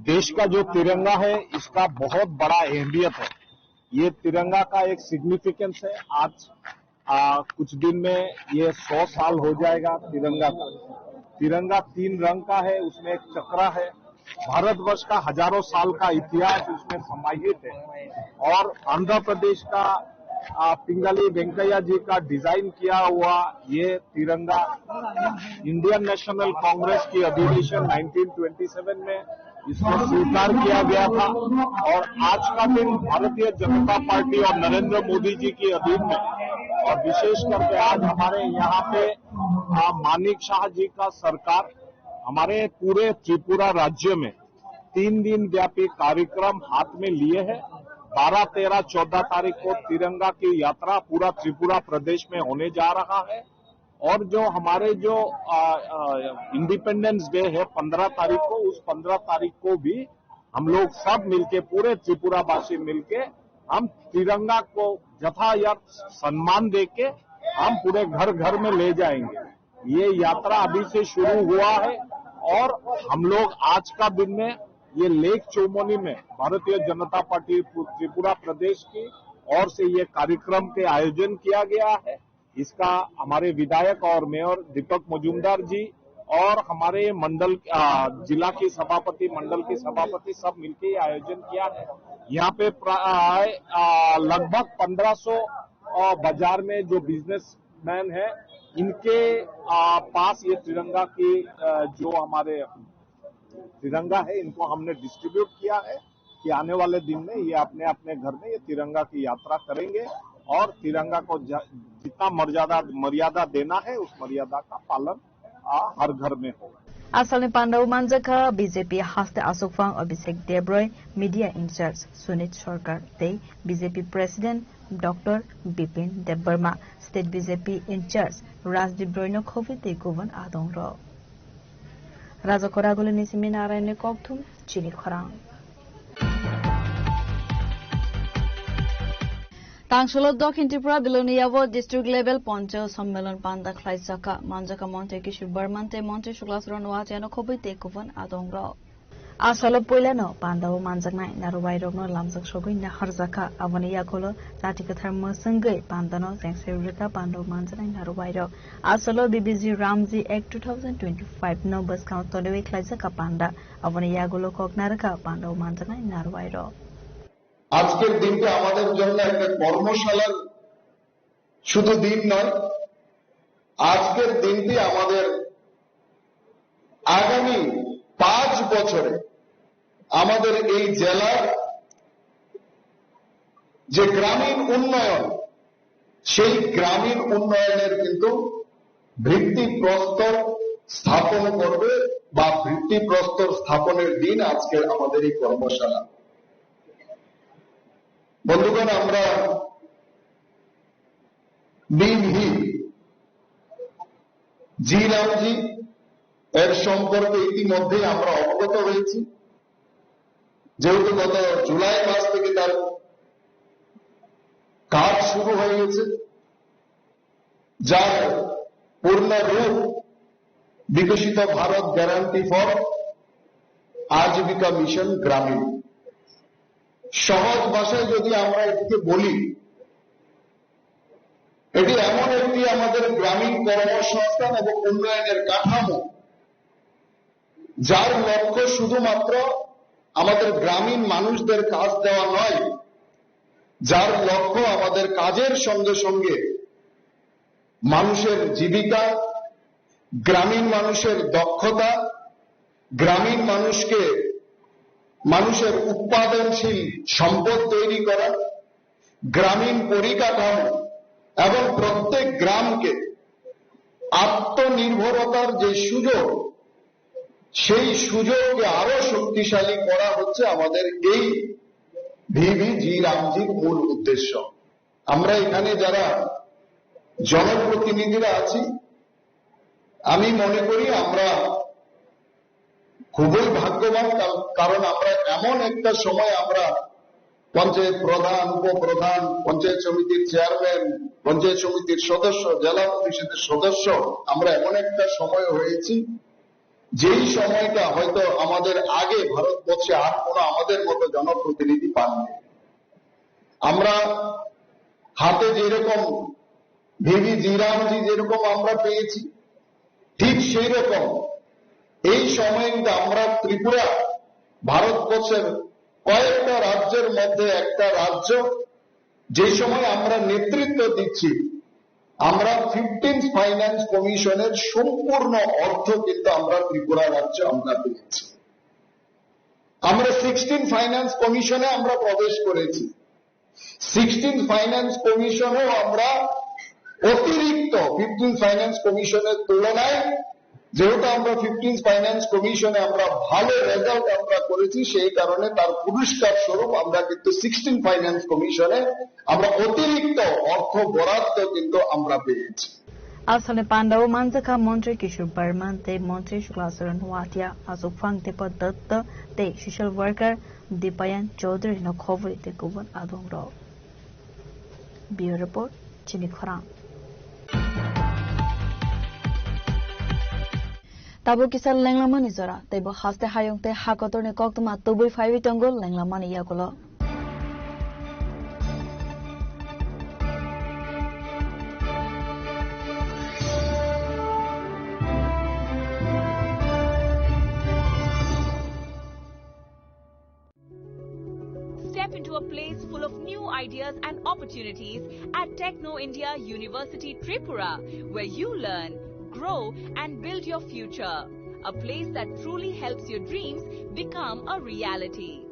देश का जो तिरंगा है, इसका बहुत बड़ा अहमियत है। ये तिरंगा का एक सिग्निफिकेंस है। आज, आ, कुछ दिन में ये सौ साल हो जाएगा तिरंगा का। तिरंगा तीन रंग का है, उसमें एक चक्र है। भारतवर्ष का हजारों साल का इतिहास उसमें समाहित है। और आंध्र प्रदेश का, आ, पिंगली वेंकैया जी का डिजाइन किया हुआ ये तिरंगा इंडियन नेशनल कांग्रेस की अधिवेशन नाइनटीन ट्वेंटी सेवन में इसको स्वीकार किया गया था। और आज का दिन भारतीय जनता पार्टी और नरेंद्र मोदी जी की अधीन में, और विशेष करके आज हमारे यहाँ पे, आ, मानिक शाह जी का सरकार हमारे पूरे त्रिपुरा राज्य में तीन दिन व्यापी कार्यक्रम हाथ में लिए है। बारह, तेरह, चौदह तारीख को तिरंगा की यात्रा पूरा त्रिपुरा प्रदेश में होने जा रहा है। और जो हमारे जो, आ, आ, इंडिपेंडेंस डे है पन्द्रह तारीख को, उस पन्द्रह तारीख को भी हम लोग सब मिलके, पूरे त्रिपुरा वासी मिलके, हम तिरंगा को यथायथ सम्मान देके हम पूरे घर घर में ले जाएंगे। ये यात्रा अभी से शुरू हुआ है और हम लोग आज का दिन में ये लेक चौमनी में भारतीय जनता पार्टी पु-, त्रिपुरा प्रदेश की ओर से ये कार्यक्रम के आयोजन किया गया है। इसका हमारे विधायक और मेयर दीपक मजूमदार जी और हमारे मंडल, आ, जिला की सभापति, मंडल की सभापति सब मिलके ये आयोजन किया है। यहाँ पे प्रा-, आ, आ, लगभग पन्द्रह सौ, आ, बाजार में जो बिजनेसमैन है, इनके, आ, पास ये तिरंगा की, आ, जो हमारे तिरंगा है, इनको हमने डिस्ट्रीब्यूट किया है कि आने वाले दिन में ये अपने अपने घर में ये तिरंगा की यात्रा करेंगे और तिरंगा को ज-, जितना मर्यादा, मर्यादा देना है, उस मर्यादा का पालन, आ, हर घर में होगा। Asalni pandao manjakha B J P haste achukphang Abhishek Debroy, media in-charge Sunit Sarkar tei B J P president Doctor Bipin Debbarma, state B J P in-charge Rajdeep Roy no khobwi tei kubun adongrok. Raja Khoragulini simi Narayanni kokthum chini khorang. Tangsholo Dokhin Tripura Bilonia o district level poncho sommelon panda khlaijakha, manjakha Montri Kishore Barman tei Montri Shukla Saran Wahatiano khobwi tei kubun adongrok. Asolo puilano pandao manjaknai narwai rokno lamjak sogwi naharjakha. Aboni yakulo jati kwthar mwswngwi pandano chengse rwkha pandao manjaknai narwai rok. Asolo B B G Ramji Act two thousand twenty-five no bwskang tonwi khlaijakha panda. Aboni yagulo kok narwkha pandao manjaknai narwai rok. আজকের দিনটি আমাদের জন্য একটা কর্মশালার শুধু দিন নয়, আজকের দিনটি আমাদের আগামী পাঁচ বছরে আমাদের এই জেলার যে গ্রামীণ উন্নয়ন, সেই গ্রামীণ উন্নয়নের কিন্তু ভিত্তিপ্রস্তর স্থাপন করবে বা ভিত্তিপ্রস্তর স্থাপনের দিন আজকের আমাদের এই কর্মশালা। বন্ধুগণ, আমরা বিভি জি রামজি এর সম্পর্কে ইতিমধ্যেই আমরা অবগত হয়েছি, যেহেতু গত জুলাই মাস থেকে তার কাজ শুরু হয়ে গেছে, যার পূর্ণ রূপ বিকশিত ভারত গ্যারান্টি ফর আজীবিকা মিশন গ্রামীণ। সহজ ভাষায় যদি আমরা এটিকে বলি, এটি এমন একটি আমাদের গ্রামীণ কর্মসংস্থান এবং উন্নয়নের কাঠামো, যার লক্ষ্য শুধুমাত্র আমাদের গ্রামীণ মানুষদের কাজ দেওয়া নয়, যার লক্ষ্য আমাদের কাজের সঙ্গে সঙ্গে মানুষের জীবিকা, গ্রামীণ মানুষের দক্ষতা, গ্রামীণ মানুষকে, মানুষের উৎপাদনশীল সম্পদ তৈরি করা, গ্রামীণ পরিকাঠামো এবং প্রত্যেক গ্রামকে আত্মনির্ভরতার যে সুযোগ, সেই সুযোগকে আরো শক্তিশালী করা হচ্ছে আমাদের এই ভিভি জি রামজির মূল উদ্দেশ্য। আমরা এখানে যারা জনপ্রতিনিধিরা আছি, আমি মনে করি আমরা খুবই ভাগ্যবান, কার-, কারণ আমরা এমন একটা সময় আমরা পঞ্চায়েত প্রধান, উপপ্রধান, পঞ্চায়েত সমিতির চেয়ারম্যান, পঞ্চায়েত সমিতির সদস্য, জেলা পরিষদের সদস্য, আমরা এমন একটা সময় হয়েছি, যেই সময়টা হয়তো আমাদের আগে ভারতবর্ষে আর কোনো আমাদের মতো জনপ্রতিনিধি পাননি। আমরা হাতে যেরকম ভিভি জি রামজি যেরকম আমরা পেয়েছি, ঠিক সেই রকম এই সময় কিন্তু আমরা ত্রিপুরা, ভারতবর্ষের কয়েকটা রাজ্যের মধ্যে একটা রাজ্য, যে সময় আমরা নেতৃত্ব দিচ্ছি, আমরা ফিফটিন্থ ফাইন্যান্স কমিশনের সম্পূর্ণ অর্থ কিন্তু আমরা ত্রিপুরা রাজ্যে আমরা পেয়েছি। আমরা সিক্সটিন ফাইন্যান্স কমিশনে আমরা প্রবেশ করেছি। সিক্সটিন ফাইন্যান্স কমিশনেও আমরা অতিরিক্ত ফিফটিন ফাইন্যান্স কমিশনের তুলনায়, যেহেতু আমরা ফিফটিন ফাইন্যান্স কমিশনে আমরা ভালো রেজাল্ট আমরা করেছি, সেই কারণে তার পুরস্কার স্বরূপ আমরা কিন্তু সিক্সটিন ফাইন্যান্স কমিশনে আমরা অতিরিক্ত অর্থ বরাদ্দ কিন্তু আমরা পেয়েছি। Asole pandao manjakha Montri Kishore Barman tei Montri Shukla Charan Noatia, Achukphang Depa Datta tei social worker Dipayan Chaudhary no khobwi tei kubun adongrok. Bureau Report, Chini Khorang. Tabuk kisa lenglamani jora, tei bo haste hayung tei ha kotorni koktwma tubui phaiwi tongo lenglamani yagulo. Step into a place full of new ideas and opportunities at Techno India University Tripura, where you learn, grow, and build your future. A place that truly helps your dreams become a reality.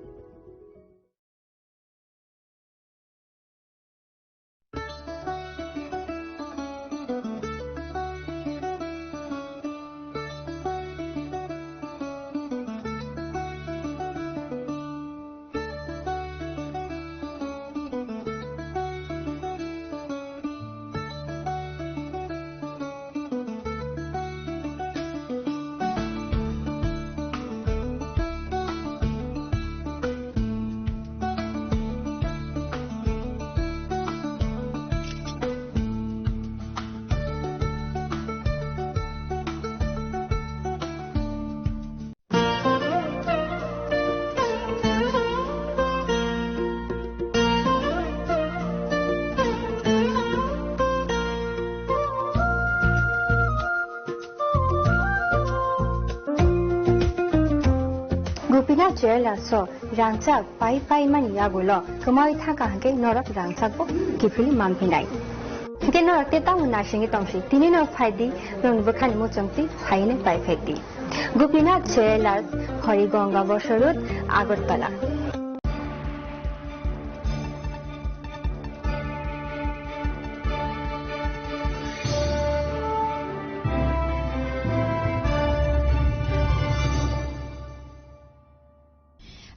Gopinath Jewellers o rangchak pai pai mani yagulo kwmawi thangkha hwnkhe norok rangchakbo kiphilwi manphinai. Hwnkhe norok tei tamo naisingwi tongsi, tini no phaidi, norokni bwkhani muchungtwi phainai pai phaidi. Gopinath Jewellers, Harigonga Bosor Road, Agartala.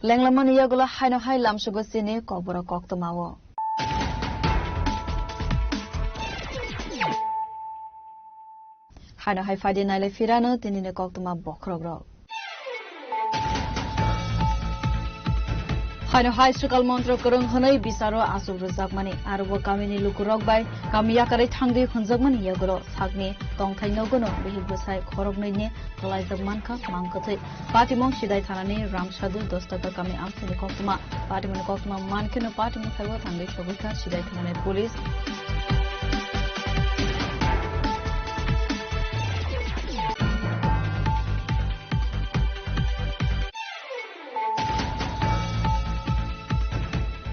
Lenglamani yagulo haino hai lamsugo chini kokborok koktwmao. Haino hai phaidi naile phirano tinini koktwma bokhorokrok. Haino hai swkal montro kwrwng hwnwi bisaro achuk rwjakmani, aro bo kamini lukurok bai kami yakarwi thangwi hwnjakmani yagulo sakni tongthai nogono bihik bwsai khoroknwini kwlaijak mankha mang kwthwi. Patimung Sidai thanani Ramsadu Dostaka kami amchaini koktwma. Patimungni koktwma mankheno patimung saibo thangwi sogwikha Sidai thanani police.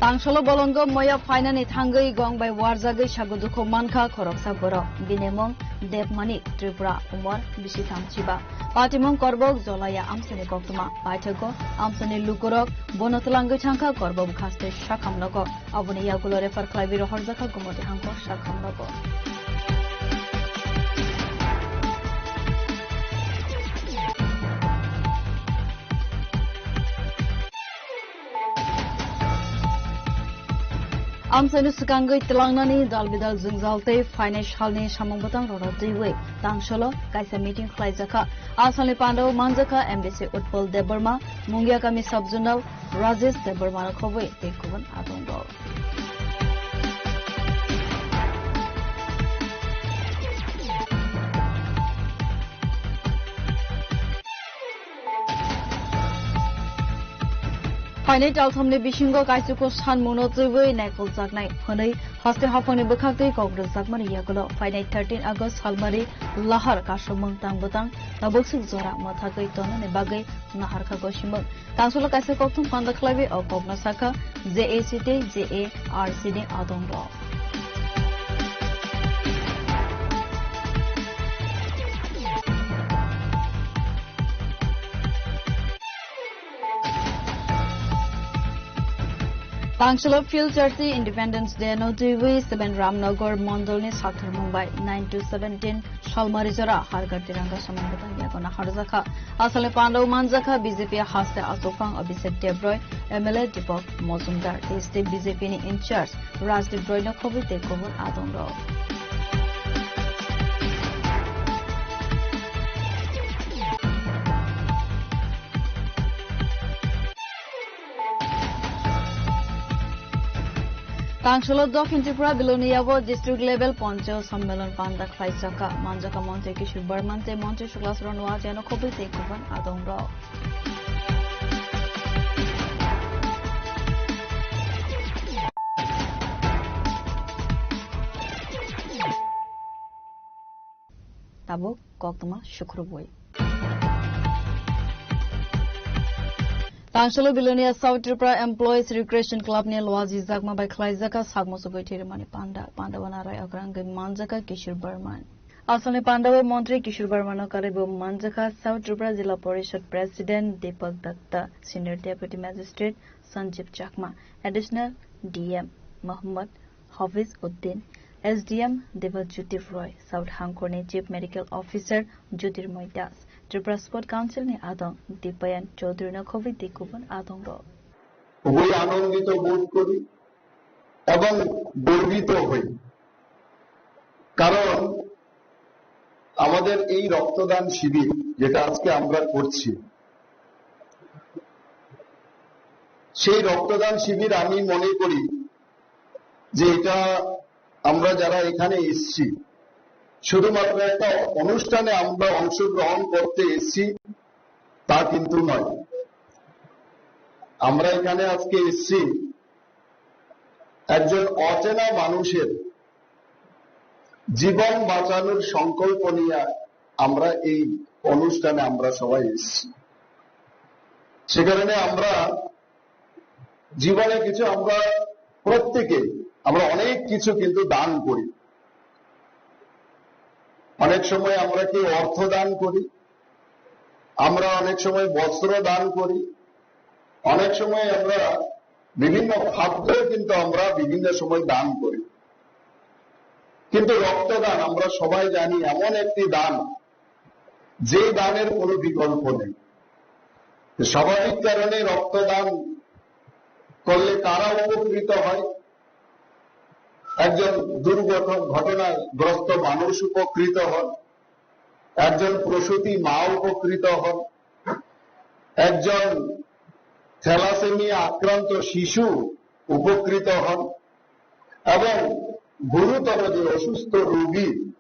Tangsolo bolongo moya phainani thangwi gong bai warjagwi sago dukhu mankha khoroksa borok. Bini mung Debmani Tripura, umor bisi thamchiba. Patimung Korbok Jolaya amchaini koktwma. Paithago amchaini lukurok bono twlangwi thangkha Korbok bwkhaste sakham nogo. Aboni yagulo refer khlaiwi rohorjakha Gumoti hangkor sakham nogo. Amchaini swkangwi twlangnani dal bidal jwngjal tei phainai salni samung bwtang rwrw twiwi Tangsolo kaisa meeting khlaijakha. A salni pandao manjakha M D C Utpal Debbarma, Mungiakami Sub Zonal Rajesh Debbarma rok khobwi tei kubun adongrok. Phainai talthamni bisingo kaichukgo sanmungno twiwi naikoljaknai hwnwi haste haphangni bwkhaktwi kok rwjakmani yagulo phainai thirteen August salmari lahar kasumung tang bwtang tabuk swk jora mwthagwi tongnani bagwi naharkha gosimung. Tangsolo kaisa kokthum panda khlaiwi o kokno sakha J A C tei J A R C ni adongrok. Tangsolo Phil Charsi Independence Day no twiwi seven Ramnagar Mondolni sakthormung bai nine to seventeen Salmari jora Hargar Tiranga samung bwtang yago naharjakha. Asalni pandao manjakha B J P haste achukphang Abhishek Debroy, M L A Deepak Mojumdar, tei state B J P ni in-charge Rajdeep Roy no khobwi tei kubun adongrok. Tangsolo Dokhin Tripura Biloniya o district level poncho sammelon panda khlaijakha, manjakha Montri Kishore Barman tei Montri Suklas Ranwajano khobwi tei kubun adongrok. Tabuk koktwma sukrubwi. Tangsolo Bilonia South Tripura Employees Recreation Club ni Loaji Jakma bai khlaijakha sakmo sugwi thwirimani panda. Panda wana rai okrangwi manjakha Kishore Barman. Asalni pandao Montri Kishore Barmano karwi bo manjakha South Tripura Jila Porishad President Deepak Datta, Senior Deputy Magistrate Sanjeev Chakma, Additional D M Mohammad Hafiz Uddin, S D M Debajyoti Roy, South Hangkorni Chief Medical Officer Jyotirmoy Das, Tripura Sport Council ni adong Dipayan Chaudhary no khobwi tei kubun adongrok. খুবই আনন্দিত বোধ করি এবং গর্বিত হই, কারণ আমাদের এই রক্তদান শিবির যেটা আজকে আমরা করছি, সেই রক্তদান শিবির আমি মনে করি যে এটা আমরা যারা এখানে এসছি, শুধুমাত্র একটা অনুষ্ঠানে আমরা অংশগ্রহণ করতে এসছি, তা কিন্তু নয়। আমরা এখানে আজকে এসছি একজন অচেনা মানুষের জীবন বাঁচানোর সংকল্প নিয়ে আমরা এই অনুষ্ঠানে আমরা সবাই এসছি। সে কারণে আমরা জীবনে কিছু, আমরা প্রত্যেকে, আমরা অনেক কিছু কিন্তু দান করি। অনেক সময় আমরা কি অর্থ দান করি, আমরা অনেক সময় বস্ত্র দান করি, অনেক সময় আমরা বিভিন্ন খাদ্য কিন্তু আমরা বিভিন্ন সময় দান করি। কিন্তু রক্তদান, আমরা সবাই জানি, এমন একটি দান, যে দানের কোনো বিকল্প নেই। তো স্বাভাবিক কারণে রক্তদান করলে কারা উপকৃত হয়? একজন দুর্ঘটন-, ঘটনাগ্রস্ত মানুষ উপকৃত হন, একজন প্রসূতি মা উপকৃত হন, একজন থ্যালাসেমিয়া আক্রান্ত শিশু উপকৃত হন, এবং গুরুতর যে অসুস্থ রোগী,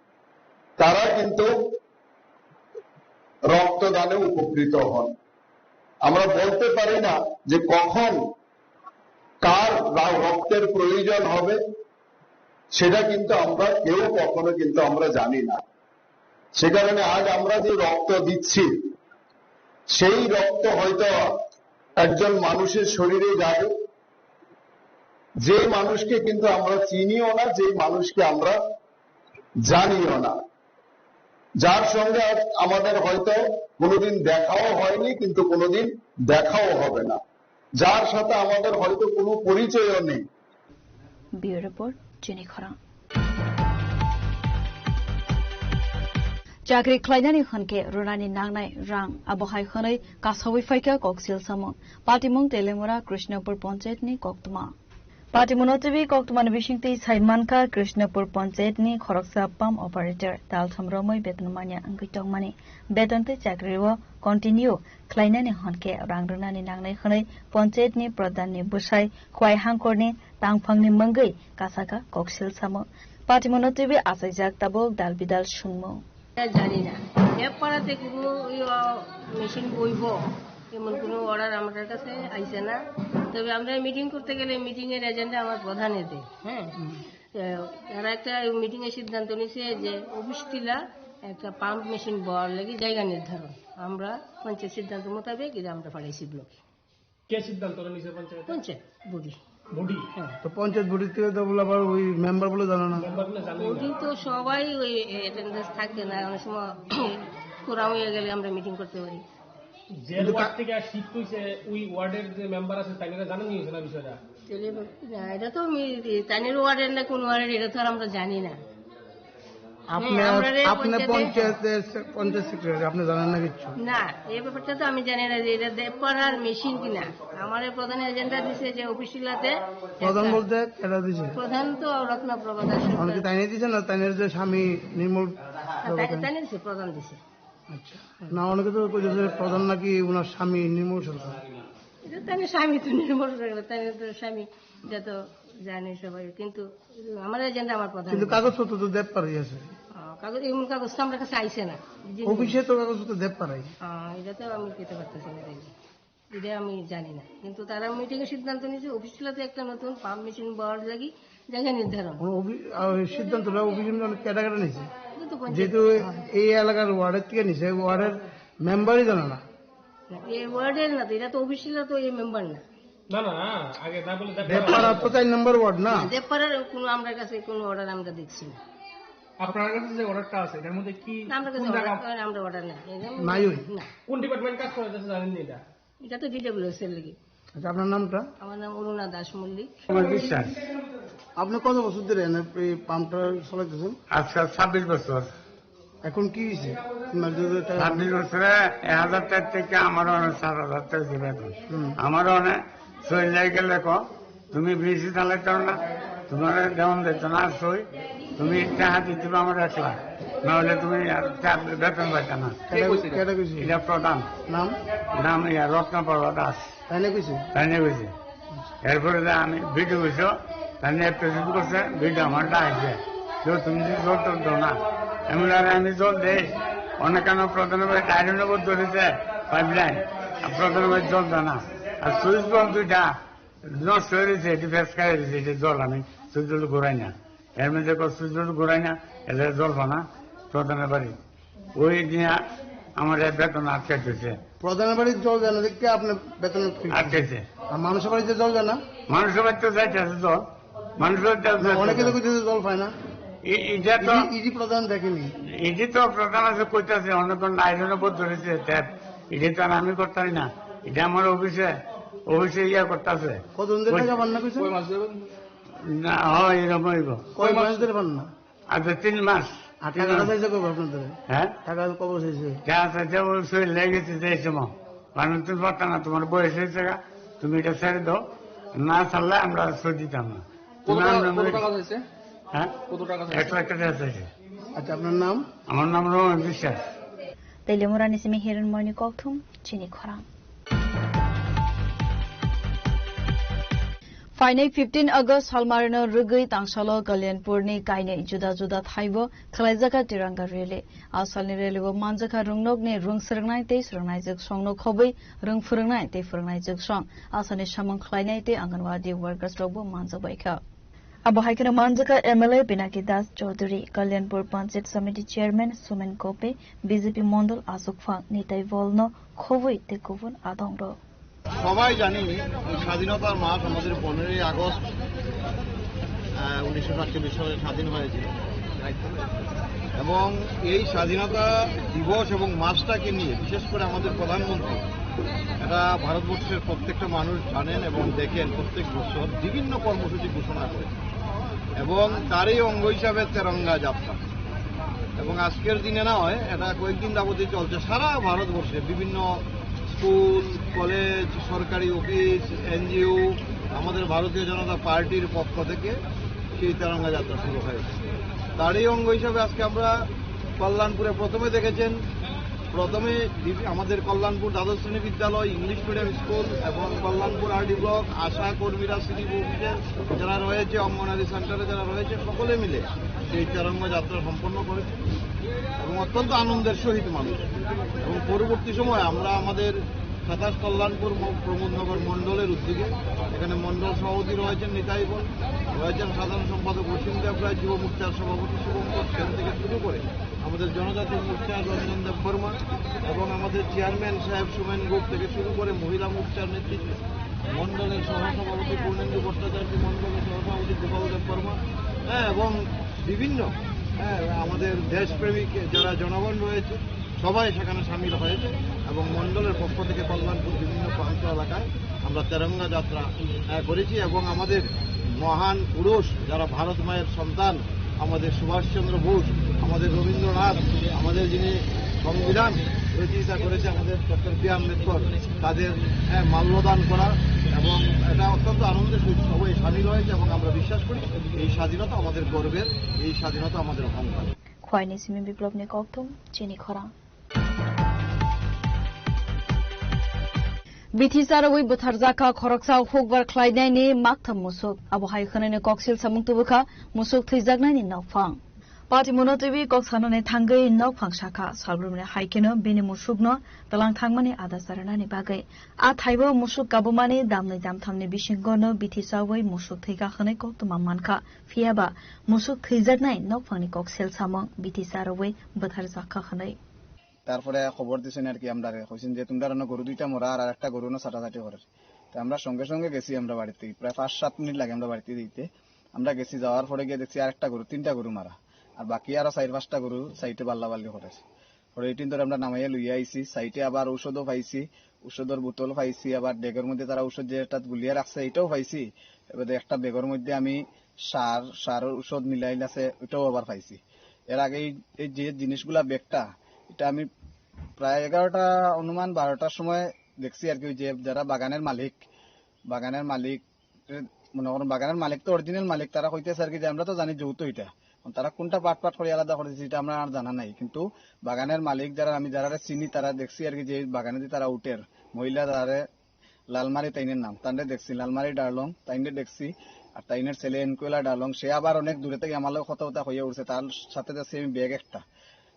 তারা কিন্তু রক্তদানে উপকৃত হন। আমরা বলতে পারি না যে কখন কার রা-, রক্তের প্রয়োজন হবে, সেটা কিন্তু আমরা কেউ কখনো কিন্তু আমরা জানি না। সে কারণে আজ আমরা যে রক্ত দিচ্ছি, সেই রক্ত হয়তো একজন মানুষের শরীরে যাবে, যে মানুষকে কিন্তু আমরা চিনিও না, যে মানুষকে আমরা জানিও না, যার সঙ্গে আজ আমাদের হয়তো কোনোদিন দেখাও হয়নি, কিন্তু কোনোদিন দেখাও হবে না, যার সাথে আমাদের হয়তো কোনো পরিচয়ও নেই। Bureau Report, Chini Khorang. Chakri khlainani hwn khe rwnani nangnai rang, abo hai hwnwi kasaui phaikha koksil samung. Patimung Telemura Krishnapur Panchayatni koktwma. Patimungno twiwi koktwmani bisingtwi sai mankha Krishnapur Panchayatni khoroksa pump operator taltham romwi beton manya wngwi tongmani. Beton tei chakri o continue khlainani hwn khe rang rwnani nangnai hwnwi Panchayatni Pradhanni bwsai Khwai Hangkorni tangphangni mwngwi kasaka koksil samung. Patimungno twiwi achaijak tabuk dal bidal sungmung. জানি না। ডেবপাড়াতে কোনো ওই, আহ, মেশিন বইব, এমন কোনো অর্ডার আমাদের কাছে আইছে না। তবে আমরা মিটিং করতে গেলে মিটিংয়ের এজেন্ডা আমার প্রধানে দেয়, হ্যাঁ। তো তারা একটা মিটিংয়ে সিদ্ধান্ত নিছে যে অফিস টিলা একটা পাম্প মেশিন বওয়ার লাগি জায়গা নির্ধারণ। আমরা পঞ্চায়েত সিদ্ধান্ত মোতাবেক এটা আমরা পাঠাইছি ব্লকে। কে সিদ্ধান্ত নিছে পঞ্চায়েতে? পঞ্চায়েত বডি। বডি? হ্যাঁ। তো পঞ্চায়েত বডি থেকে তো বলে আবার ওই মেম্বার বলে জানো না? মেম্বার বলে জানে না। বডি তো সবাই ওই অ্যাটেন্ডেন্স থাকে না, অনেক সময় কোরাম হয়ে গেলে আমরা মিটিং করতে পারি। যে কিন্তু কা- ওয়ার্ড থেকে শিফট হইছে, ওই ওয়ার্ডের যে মেম্বার আছে, তাইলে জানেন নি হয়েছে না বিষয়টা? তাহলে না, এটা তো আমি, তাইনের ওয়ার্ডের না কোন ওয়ার্ডের, এটা তো আর আমরা জানি না। আপনি, হ্যাঁ, আমরা রে আপনি পঞ্চায়েতে পঞ্চায়েতের সে-, পঞ্চায়েত সেক্রেটারি, আপনি জানেন না কিচ্ছু? না, এই ব্যাপারটা তো আমি জানি না যে এটা দেবপাড়ার মেশিন কিনা। আমার এই প্রধান এজেন্ডা দিছে যে অফিস টিলাতে প্রধান একটা বলতে কেটা দিছে? প্রধান তো রত্নপ্রভা দাস সরকার। অনেকে তাই নিয়ে দিছে না, তাই নিয়ে যে স্বামী নির্মল হ্যাঁ, তাই, প্রভা তাই। তাই নিয়ে দিছে, প্রধান দিছে। আচ্ছা। না, অনেকে তো কইছে যে প্রধান নাকি ওনার স্বামী নির্মল সরকার। এটা তাই নিয়ে স্বামী তো নির্মল সরকার, তাই নিয়ে তো স্বামী, যা তো জানি সবাই, কিন্তু আমার এজেন্ডা আমার প্রধান। কিন্তু কাগজপত্র তো দেবপাড়াই আছে। আহ, কাগজ, এমন কাগজ তো আমার কাছে আইছে না। জি, অফিসে তো কাগজপত্র দেবপাড়াই। আহ, এটা তো আমি পেতে পারতেছি না, তাই। এটা আমি জানি না। কিন্তু তারা মিটিং এ সিদ্ধান্ত নিয়েছে, অফিস টিলাতে একটা নতুন পাম্প মেশিন বওয়ার লাগি জায়গা নির্ধারণ। মানে অফি-, আহ, ওই সিদ্ধান্তটা অফিসের মধ্যে অনেক ক্যাটাগরি নিয়েছে। এটা তো পঞ্চায়েত। যেহেতু এই এলাকার ওয়ার্ডের থেকে নিছে, ওয়ার্ডের মেম্বারই জানে না। না, এই ওয়ার্ডের না তো, এটা তো অফিস টিলা তো এই মেম্বার না। না, না, আগে না বলে দেখো। দেবপাড়া তো চার নম্বর ওয়ার্ড না? দেবপাড়ার কোনো, আমরা কাছে কোনো অর্ডার আমরা দেখছি না। আপনার কাছে যে অর্ডারটা আছে, এটার মধ্যে কি, না, আমরা কাছে কোন জায়গা? অর্ডার, আমরা অর্ডার নেই। এটা নাই ওই? না। কোন ডিপার্টমেন্ট কাজ করে, এটা জানেন নি এটা? এটা তো ডিডব্লিউএস এর লাগি। আচ্ছা, আপনার নামটা? আমার নাম অরুণা দাস মল্লিক। আমার বিশ্বাস। আপনি কত বছর ধরে এনে এই পাম্পটা চালাইতেছেন? আজকাল ছাব্বিশ বছর। এখন কি হয়েছে? মানে, যদি এটা ছাব্বিশ বছরে এক হাজার টাকা থেকে আমার অনেক সাত হাজার টাকা দিবে এখন। হুম। আমার অনেক শরীর লাগে গেলে কো, তুমি বেশি চালাইতে পারো না, তোমার দেওয়ান দিত না সই, তুমি টাকা দিতে হবে আমার এক লাখ, না হলে তুমি আর চা-, বেতন পাইতে না। কেটা কইছে? কেটা কইছে? এটা প্রধান। নাম? নাম ইয়া রত্নপ্রভা দাস। তাই না কইছে? তাই না কইছে। এরপরে যে আমি ভিডিও কইছো, তাই না একটা শুরু করছে, ভিডিও আমার ডাকছে। যে তুমি যদি জল তো দাও না। আমি বললাম, "আমি জল দেই।" অনেক কেন প্রধান ভাই ডায়মন্ড ধরেছে, পাইপ লাইন। আর প্রধান ভাই জল দেয় না। আর সুইচ বল দুইটা, নষ্ট হয়ে গেছে, এটি ফেস খাই গেছে, এটি জল আমি সুইচ বল ঘুরাই না। এর মধ্যে কো সুইচ বল ঘুরাই না, এলে জল পানা প্রধানের বাড়ি। ওই নিয়ে আমার এই বেতন আটকে দিছে। প্রধানের বাড়িতে জল যায় না দেখে আপনার বেতন আটকে দিছে। আটকেছে। আর মানুষের বাড়িতে জল যায় না? মানুষের বাড়িতে যাইতেছে জল। মানুষের বাড়িতে না, অনেকে তো যাইতেছে। কইতেছে জল পায় না। ই-, ইটা তো ইডি, ইডি প্রধান দেখেনি। ইডি তো প্রধান আছে, কইতাছে, অনেকক্ষণ লাইনে বোধ ধরেছে ট্যাপ। ইডি তো আর আমি করতাম না। এটা আমার অফিসে, অফিসে ইয়া করতেছে। কতদিন ধরে টাকা পান না কইছে? না, হয়, এরকম হইব। কয় মাস ধরে পান না? আচ্ছা, তিন মাস। আর তিন টাকাটা মাস। চাইছে কবে আপনার ধরে? হ্যাঁ? টাকা কবে চাইছে? যা চাইছে, ও সই লেগেছে যে সময়। কারণ তুমি পারতা না, তোমার বয়স হয়েছে গা, তুমি এটা ছেড়ে দাও। না ছাড়লে আমরা সই দিতাম না। কত তুমি টাকা, আমরা কত মনে টাকা চাইছে? হ্যাঁ? কত টাকা চাইছে? এক লাখ টাকা চাইছে। আচ্ছা, আপনার নাম? আমার নাম রমেশ বিশ্বাস। Telemurani simi Hiranmoyni kokthum chini khorang. Phainai fifteen August salmarino rwgwi tangsalo Kalyanpurni kainwi juda juda thaibo khwlaijak kha Tiranga Rally. A salni rally-o manjakha rwngnokni rwng swrwngnai tei swrwngnaijwk songno khobwi rwng phwrwngnai tei phwrwngnaijwk song. A salni samung khlainai tei Anganwadi workers rokbo manjakbaikha. Abo hai kheno manjakha M L A Pinaki Das Chaudhury, Kalyanpur Panchayat Samiti Chairman Sumen Kope, B J P Mondol Asukphang, Nitai Volno khobwi tei kubun adongrok. সবাই জানি, এই স্বাধীনতার মাস আমাদের পনেরোই আগস্ট, আহ, উনিশশো সাতচল্লিশ সালে স্বাধীন হয়েছিল। এবং এই স্বাধীনতা দিবস এবং মাসটাকে নিয়ে বিশেষ করে আমাদের প্রধানমন্ত্রী, এটা ভারতবর্ষের প্রত্যেকটা মানুষ জানেন এবং দেখেন, প্রত্যেক বছর বিভিন্ন কর্মসূচি ঘোষণা করে এবং তারই অঙ্গ হিসাবে তেরঙ্গা যাত্রা। এবং আজকের দিনে নয়, এটা কয়েকদিন যাবতই চলছে সারা ভারতবর্ষে বিভিন্ন স্কুল, কলেজ, সরকারি অফিস, এনজিও, আমাদের ভারতীয় জনতা পার্টির পক্ষ থেকে সেই তেরঙ্গা যাত্রা শুরু হয়েছে। তারই অঙ্গ হিসাবে আজকে আমরা কল্যাণপুরে প্রথমে দেখেছেন, প্রথমে ডিবি-, আমাদের কল্যাণপুর দ্বাদশ শ্রেণী বিদ্যালয়, ইংলিশ মিডিয়াম স্কুল এবং কল্যাণপুর আরডি ব্লক, আশা কর্মীরা, সিডিপি অফিসের যারা রয়েছে, অঙ্গনারী সেন্টারে যারা রয়েছে, সকলে মিলে সেই তেরঙ্গা যাত্রা সম্পন্ন করেছে এবং অত্যন্ত আনন্দের সহিত মানুষ। এবং পরবর্তী সময় আমরা আমাদের সাতাশ কল্যাণপুর ম-, প্রমোদনগর মণ্ডলের উদ্যোগে এখানে মণ্ডল সভাপতি রয়েছেন নিতাই বল, রয়েছেন সাধারণ সম্পাদক অসীম দেবরায়, যুব মোর্চার সভাপতি শুভঙ্কর সেন থেকে শুরু করে আমাদের জনজাতি মোর্চা রঞ্জন দেব বর্মা এবং আমাদের চেয়ারম্যান সাহেব সুমেন গুপ্ত থেকে শুরু করে মহিলা মোর্চার নেতৃত্বে মণ্ডলের সহসভাপতি পূর্ণেন্দু ভট্টাচার্য, মণ্ডলের সহসভাপতি গোপাল দেব বর্মা, হ্যাঁ, এবং বিভিন্ন, হ্যাঁ, আমাদের দেশপ্রেমিক যারা জনগণ রয়েছে, সবাই সেখানে সামিল হয়েছে এবং মণ্ডলের পক্ষ থেকে কল্যাণপুর বিভিন্ন প্রান্ত এলাকায় আমরা তেরঙ্গা যাত্রা, আহ, করেছি এবং আমাদের মহান পুরুষ, যারা ভারত মায়ের সন্তান, আমাদের সুভাষচন্দ্র বোস, আমাদের রবীন্দ্রনাথ, আমাদের যিনি সংবিধান রচয়িতা করেছে, আমাদের ডক্টর বি আম্বেদকর, তাদের, আহ, মাল্যদান করা এবং এটা অত্যন্ত আনন্দের সহিত সবাই সামিল হয়েছে এবং আমরা বিশ্বাস করি এই স্বাধীনতা আমাদের গর্বের, এই স্বাধীনতা আমাদের অহংকার। Khwaini simi biplopni kokthum chini khorang. Bithi charwi bwtharjakha khoroksa hukbar khlainaini maktham musuk. Abo hai khwnani koksil samung tubukha musuk thwijaknaini nokphang. Patimuno twiwi kok sanani thangwi nokphang sakha, salbrumni hai kheno bini musukno tlang thangmani ada charanani bagwi. A thaibo musuk kabumani damnwi damthamni bisingono bithi chawi musuk thwikha hwnwi koktwma mankha. Phiyaba musuk thwijaknai nokphangni kok sel samung bithi charwi bwtharjakha hwnwi. তারপরে খবর দিছেন আর কি আমরারে, কইছেন যে তোমরা রানো গরু দুইটা মরা আর একটা গরু না ছাটাছাটি করের। তো আমরা সঙ্গে সঙ্গে গেছি আমরা বাড়িতে, প্রায় পাঁচ সাত মিনিট লাগে আমরা বাড়িতে দিতে। আমরা গেছি, যাওয়ার পরে গিয়ে দেখছি আরেকটা গরু, তিনটা গরু মারা, আর বাকি আরো চার পাঁচটা গরু সাইডে বাল্লাবাল্লি করের। পরে এই টিন ধরে আমরা নামাইয়া লইয়া আইছি, সাইডে আবার ঔষধও পাইছি, ঔষধের বোতল পাইছি, আবার ব্যাগের মধ্যে তারা ঔষধ যেটা গুলিয়ে রাখছে এটাও পাইছি। এবার একটা ব্যাগের মধ্যে আমি সার, সারের ঔষধ মিলাইল আছে, ওইটাও আবার পাইছি। এর আগে এই, এই যে জিনিসগুলা ব্যাগটা, এটা আমি প্রায় এগারোটা, অনুমান বারোটার সময় দেখছি আর কি, ওই যে যারা বাগানের মালিক, বাগানের মালিক, এ, মনে করুন বাগানের মালিক তো অরিজিনাল মালিক, তারা কইতেছে আর কি যে আমরা তো জানি যৌথ এটা, এখন তারা কোনটা পার্ট পার্ট করে আলাদা করে দিচ্ছে এটা আমরা আর জানা নাই, কিন্তু বাগানের মালিক যারা, আমি যারা চিনি তারা দেখছি আর কি যে বাগানে যে তারা উঠের, মহিলা তারা লালমারি তাইনের নাম, তানরে দেখছি, লালমারি ডার্লং, তাইনরে দেখছি। আর তাইনের ছেলে এনকুয়েলা ডার্লং, সে আবার অনেক দূরে থেকে আমার লগে কথা কথা হইয়া উঠছে, তার সাথে যাচ্ছি আমি ব্যাগ একটা,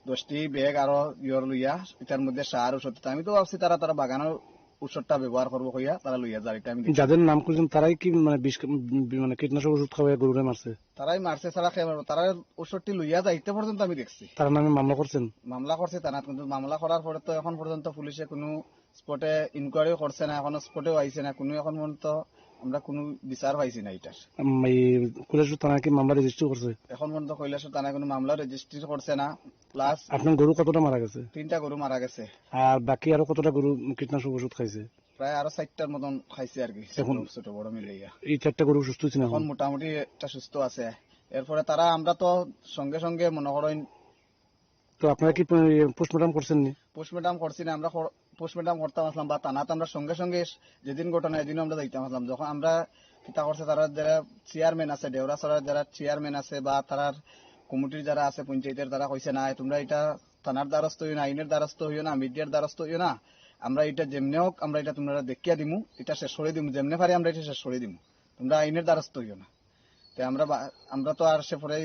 দশটি ব্যাগ আরো ইয়র লইয়া, এটার মধ্যে সার ঔষধ। আমি তো ভাবছি তারা, তারা বাগানো ঔষধটা ব্যবহার করবো কইয়া তারা লইয়া যার, এটা আমি দেখছি। যাদের নাম করছেন তারাই কি মানে বিষ, মানে কীটনাশক ওষুধ খাওয়ায় গরুরে মারছে? তারাই মারছে ছাড়া কে মারবো? তারা ঔষধটি লইয়া যাইতে পর্যন্ত আমি দেখছি। তারা নামে মামলা করছেন? মামলা করছে থানাত, কিন্তু মামলা করার পরে তো এখন পর্যন্ত পুলিশে কোনো স্পটে ইনকোয়ারিও করছে না, এখনো স্পটেও আইছে না, কোনো এখন পর্যন্ত আমরা কোনো বিচার পাইছি না এটার। উম, এই কৈলাসহর থানায় কি মামলা রেজিস্ট্রি করছে? এখন পর্যন্ত কৈলাসহর থানায় কোনো মামলা রেজিস্ট্রি করছে না। প্লাস আপনার গরু কতটা মারা গেছে? তিনটা গরু মারা গেছে। আর বাকি আরো কতটা গরু কীটনাশক ওষুধ খাইছে? প্রায় আরো চারটার মতন খাইছে আর কি, এখন ছোট ছোট বড় মিলাইয়া। এই চারটা গরু সুস্থ হয়েছে না এখন এখন? মোটামুটি একটা সুস্থ আছে। এরপরে তারা, আমরা তো সঙ্গে সঙ্গে মনে করেন তো আপনারা কি পোস্টমর্টম করছেন নি? পোস্টমর্টম করছি না, আমরা কর-, পোস্টমর্টম করতাম আসলাম বা থানাত আমরা সঙ্গে সঙ্গে এস-, যেদিন ঘটনা এদিনও আমরা যাইতাম আসলাম। যখন আমরা কিতা করছে, তারা যারা চেয়ারম্যান আছে, ডেওরা সরার যারা চেয়ারম্যান আছে বা তারার কমিটির যারা আছে পঞ্চায়েতের, তারা কইছে, "না, তোমরা এটা থানার দ্বারস্থ হইও না, আইনের দ্বারস্থ হইও না, মিডিয়ার দ্বারস্থ হইও না, আমরা এটা যেমনে হোক আমরা এটা তোমরা দেখিয়া দিমু, এটা শেষ করে দিমু, যেমনে পারি আমরা এটা শেষ করে দিমু, তোমরা আইনের দ্বারস্থ হইও না।" তে আমরা বা-, আমরা তো আর সে পরে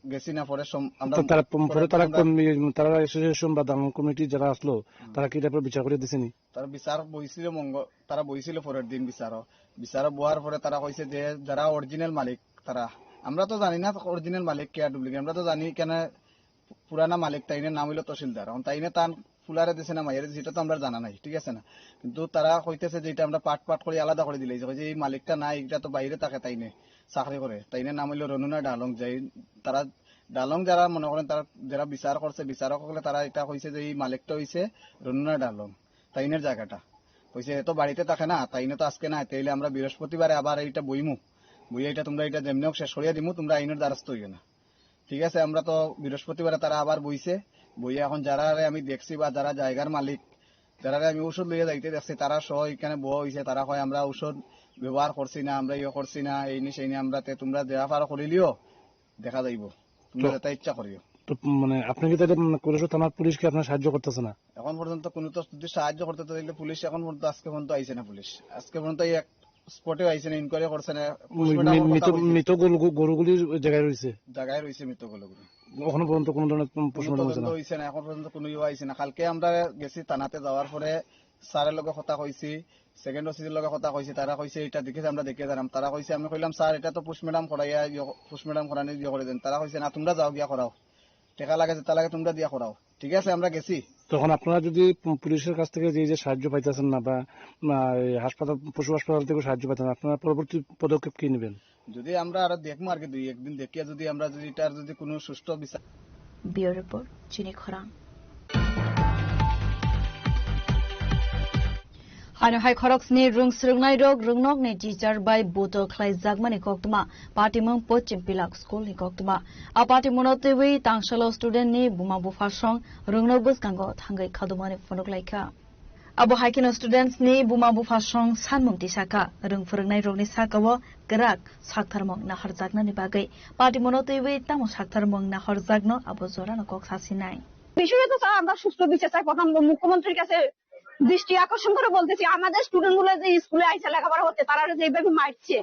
গেছি না, পরে সম-, আমরা তো তারা প-, পরে পরে তো তারা আমরা কোন ইয়ে, তারা অ্যাসোসিয়েশন বা দালাল কমিটি যারা আসলো, হুম। তারা কি এটা পরে বিচার করে দিছেনি? তারা বিচার বইছিল মঙ্গল, তারা বইছিল পরের দিন বিচারও। বিচারও বওয়ার পরে তারা কইছে যে যারা অরিজিনাল মালিক তারা, আমরা তো জানি না অরিজিনাল মালিক কে আর ডুপ্লিকেট, আমরা তো জানি কেন পুরানা মালিক তাইনের নাম হইলো তহসিলদার। এখন তাইনে তান ফুলারে দিছে না মাইয়ারে দিছে, এটা তো আমরা জানা নাই, ঠিক আছে না? কিন্তু তারা কইতেছে যে এটা আমরা পার্ট পার্ট করে আলাদা করে দিলে, যে এই মালিকটা নাই, এটা তো বাইরে থাকে, তাইনে চাকরি করে, তাইনের নাম হইলো রনুনা ডালং। যাই তারা ডালং যারা মনে করেন, তারা যারা বিচার করছে, বিচারক হকলে তারা এটা কইছে যে এই মালিকটা হইছে রনুনা ডালং, তাইনের জায়গাটা। কইছে এত বাড়িতে থাকে না, তাইনে তো আজকে নাই, তাইলে আমরা বৃহস্পতিবারে আবার এইটা বইমু, বইয়া এটা তোমরা এটা যেমনি হোক শেষ করিয়া দিমু, তোমরা আইনের দ্বারস্থ হইও না। ঠিক আছে, আমরা তো বৃহস্পতিবারে তারা আবার বইছে, বইয়া এখন যারারে আমি দেখছি বা যারা জায়গার মালিক, যারারে আমি ঔষধ লইয়া যাইতে দেখছি, তারা সহ এখানে বওয়া হইছে, তারা কয় আমরা ঔষধ ব্যবহার করছি না, আমরা ইয়ে করছি না, এই নি সেই নি, আমরা তে তোমরা দেওয়া পারো করিলিও, দেখা যাইব, তোমরা তো যেটা ইচ্ছা করিও। তো মানে আপনি কি তাহলে, মানে, কৈলাসহর থানার পুলিশ কি আপনার সাহায্য করতেছে না? এখন পর্যন্ত কোনো তো যদি সাহায্য করতে, তাহলে পুলিশ এখন পর্যন্ত, আজকে পর্যন্ত আইছে না পুলিশ। আজকে পর্যন্ত এই এক স্পটেও আইছে না, ইনকোয়ারি করছে না, মি-, পোস্টমর্টম মি-, কথা মৃত, কইছে। মৃত গরু-, গরুগুলির জায়গায় রয়েছে। জায়গায় রয়েছে মৃত গরুগুলি। এখনো পর্যন্ত কোনো ধরনের কোনো পোস্টমর্টম হয়েছে তদন্ত না? হয়েছে না, এখন পর্যন্ত কোনো ইয়ে আইছে না। কালকে আমরা গেছি থানাতে, যাওয়ার পরে স্যারের লগে কথা কইছি, সেকেন্ড ওসির লগে কথা কইছি, তারা কইছে এটা দেখে আমরা দেখে জানাম। তারা কইছে, আমি কইলাম স্যার এটা তো পোস্টমর্টম করাইয়া ইয়ে, পোস্টমর্টম করানি ইয়ে করে দেন। তারা কইছে না, তোমরা যাও গিয়া করাও, টাকা লাগে যেটা লাগে তোমরা দিয়া করাও। ঠিক আছে, আমরা গেছি। তখন আপনারা যদি পু-, পুলিশের কাছ থেকে যে, যে সাহায্য পাইতেছেন না বা, না, এই হাসপাতাল, পশু হাসপাতাল থেকে সাহায্য পাইতেছেন, আপনারা পরবর্তী পদক্ষেপ কি নেবেন? যদি আমরা আরো দেখবো আর কি, দুই একদিন দেখিয়া যদি আমরা যদি এটার যদি কোনো সুষ্ঠু বিচার Bureau Report, Chini Khorang. Haino hai khoroksni rwng swrwngnairok rwngnokni teacher bai buto khlaijakmani koktwma, patimung Pochim Pilak School ni koktwma. A patimungno twiwi tangsalo student ni buma buphasong rwngno bwskango thangwi khadomani phunuk laikha. Abo hai kheno students ni buma buphasong sanmung tisakha, rwng phwrwngnairokni sakao kwrak saktharmung naharjaknani bagwi patimungno twiwi tamo saktharmung naharjakno abo jorano kok sasinai. বিষয়ে তো স্যার আমরা সুষ্ঠু বিচার চাই। প্রথম মুখ্যমন্ত্রীর কাছে দৃষ্টি আকর্ষণ করে বলতেছি, আমাদের স্টুডেন্ট গুলো যে স্কুলে আইসে লেখাপড়া করতে, তারা যে এইভাবে মারছে,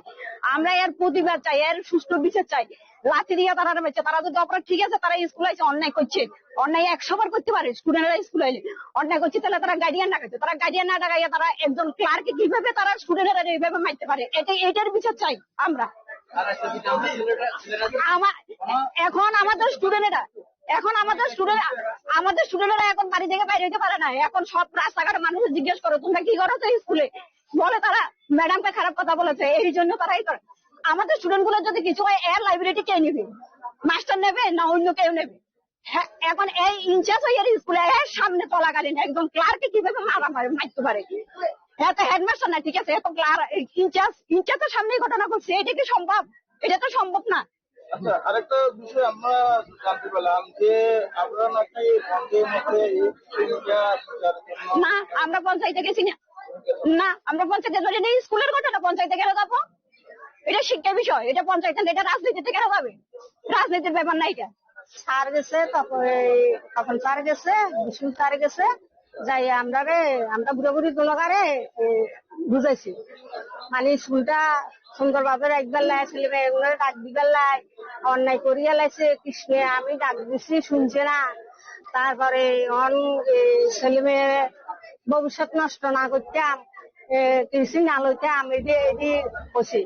আমরা এর প্রতিবাদ চাই, এর সুষ্ঠু বিচার চাই। লাঠি দিয়ে তারা মারছে, তারা যদি অপরাধ, ঠিক আছে, তারা স্কুলে আইসে অন্যায় করছে, অন্যায় একশো বার করতে পারে স্টুডেন্টরা স্কুলে আইলে, অন্যায় করছে, তাহলে তারা গার্ডিয়ান ডাকাইছে, তারা গার্ডিয়ান না ডাকাইয়া তারা একজন ক্লার্ককে কিভাবে তারা স্টুডেন্টরা এইভাবে মারতে পারে, এটা, এটার বিচার চাই আমরা। আমার, এখন আমাদের স্টুডেন্টরা এখন আমাদের স্টুডেন্ট, আমাদের স্টুডেন্টরা এখন বাড়ি থেকে বাইরে হইতে পারে না। এখন সব রাস্তাঘাটে মানুষ জিজ্ঞেস করে, "তোমরা কি করো তো স্কুলে?" বলে তারা ম্যাডামকে খারাপ কথা বলেছে, এই জন্য তারা এই করে। আমাদের স্টুডেন্ট গুলো যদি কিছু হয়, এর লাইবিলিটি কে নেবে? মাস্টার নেবে না অন্য কেউ নেবে? হ্যাঁ, এখন এই ইনচার্জ হয়ে এর স্কুলে এর সামনে চলাকালীন একজন ক্লার্ককে কিভাবে মারা মারে, মারতে পারে? হ্যাঁ, তো হেডমাস্টার না, ঠিক আছে, এত ক্লার্ক, ইনচার্জ, ইনচার্জের সামনেই ঘটনা ঘটছে, এটা কি সম্ভব? এটা তো সম্ভব না। আচ্ছা, আরেকটা বিষয় আমরা জানতে পারলাম যে আপনারা নাকি পঞ্চায়েত মধ্যে এই বিষয়টা বিচারের জন্য না, আমরা পঞ্চায়েতে গেছি না। না, আমরা পঞ্চায়েতে গেছি না। স্কুলের ঘটনা পঞ্চায়েতে কেন যাবো? এটা শিক্ষা বিষয়, এটা পঞ্চায়েত না, এটা রাজনীতিতে কেন যাবে? রাজনীতির ব্যাপার না এটা। স্যার গেছে, তারপরে তখন স্যার গেছে, বিষ্ণু স্যার গেছে, যাই আমরা রে, আমরা বুড়া বুড়ি গুলোগারে, এ, বুঝাইছি। মানে স্কুলটা সুন্দরভাবে রাখবার লাই, ছেলে মেয়েগুলোরে ডাক দিবার লাই, অন্যায় করিয়া লাইছে কৃষ্ণে, আমি ডাক দিছি শুনছে না। তারপরে অন, এ, ছেলে মেয়ে ভবিষ্যৎ নষ্ট না করতাম, এ, কিছু না লইতাম, এই যে, এই যে করছি।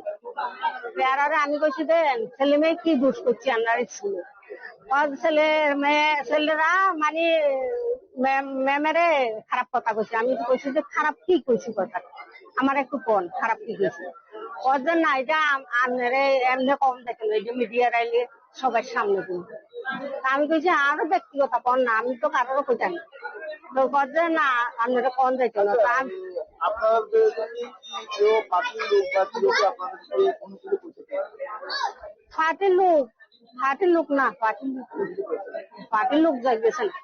আর, আর আমি কইছি যে, "ছেলে মেয়ে কি দোষ করছি আমরা স্কুলে?" ওর ছেলে, মেয়ে, ছেলেরা মানে ম্যাম, ম্যামেরে খারাপ কথা কইছে। আমি তো কইছি যে, "খারাপ কি কইছি কথা? আমার একটু কোন খারাপ কি কইছি?" ওর যে না, এটা আম-, আপনারে এমনি কম দেখেন, এই যে মিডিয়ার আইলে সবার সামনে দিন। তা আমি কইছি, "আরো ব্যক্তিগত কর না, আমি তো কারোর কইতাম না।" তো কর যে, "না, আপনারা কোন যাইতো না।" তা আমি আপনার যে, যে কি কেউ পার্টির লোক বা কেউ কি আপনাদের সাথে কোনো কিছু করতে চায়? পার্টির লোক, পার্টির লোক না, পার্টির লোক, পার্টির লোক যাই গেছে না।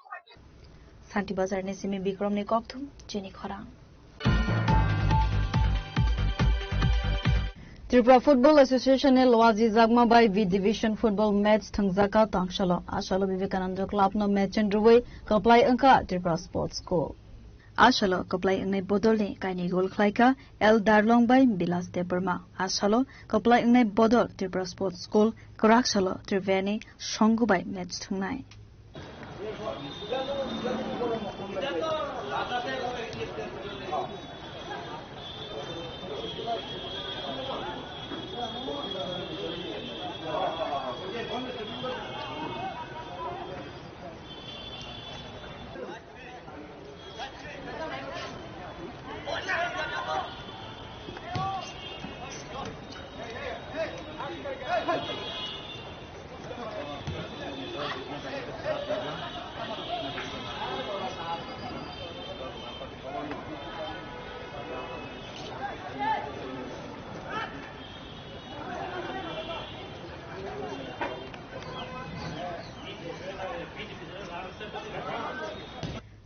Santi Bazar ni simi Bikrom ni kokthum, chini khorang. Tripura Football Association ni loaji jakma bai B Division football match thwngjak kha tong salo. Asalo Vivekananda Club no match ni rwi kwplai wngkha Tripura Sports School. Asalo kwplai wngnai bodol ni kainwi gol khlai kha L Darlong bai Bilas Debbarma. Asalo kwplai wngnai bodol Tripura Sports School kwrak salo Tripura ni Songhu bai match thwngnai.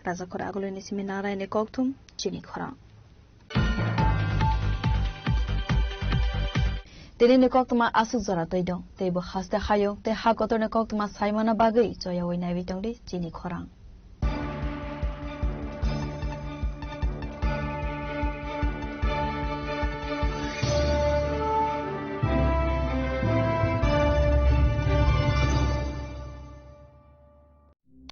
Rajakhor agulini simi Narai ni kokthum, chini khorang. Tini ni koktwma aswk jora twi dong, teibo haste hayung tei ha kotor ni koktwma saimana bagwi choyawi naiwi tongdi chini khorang.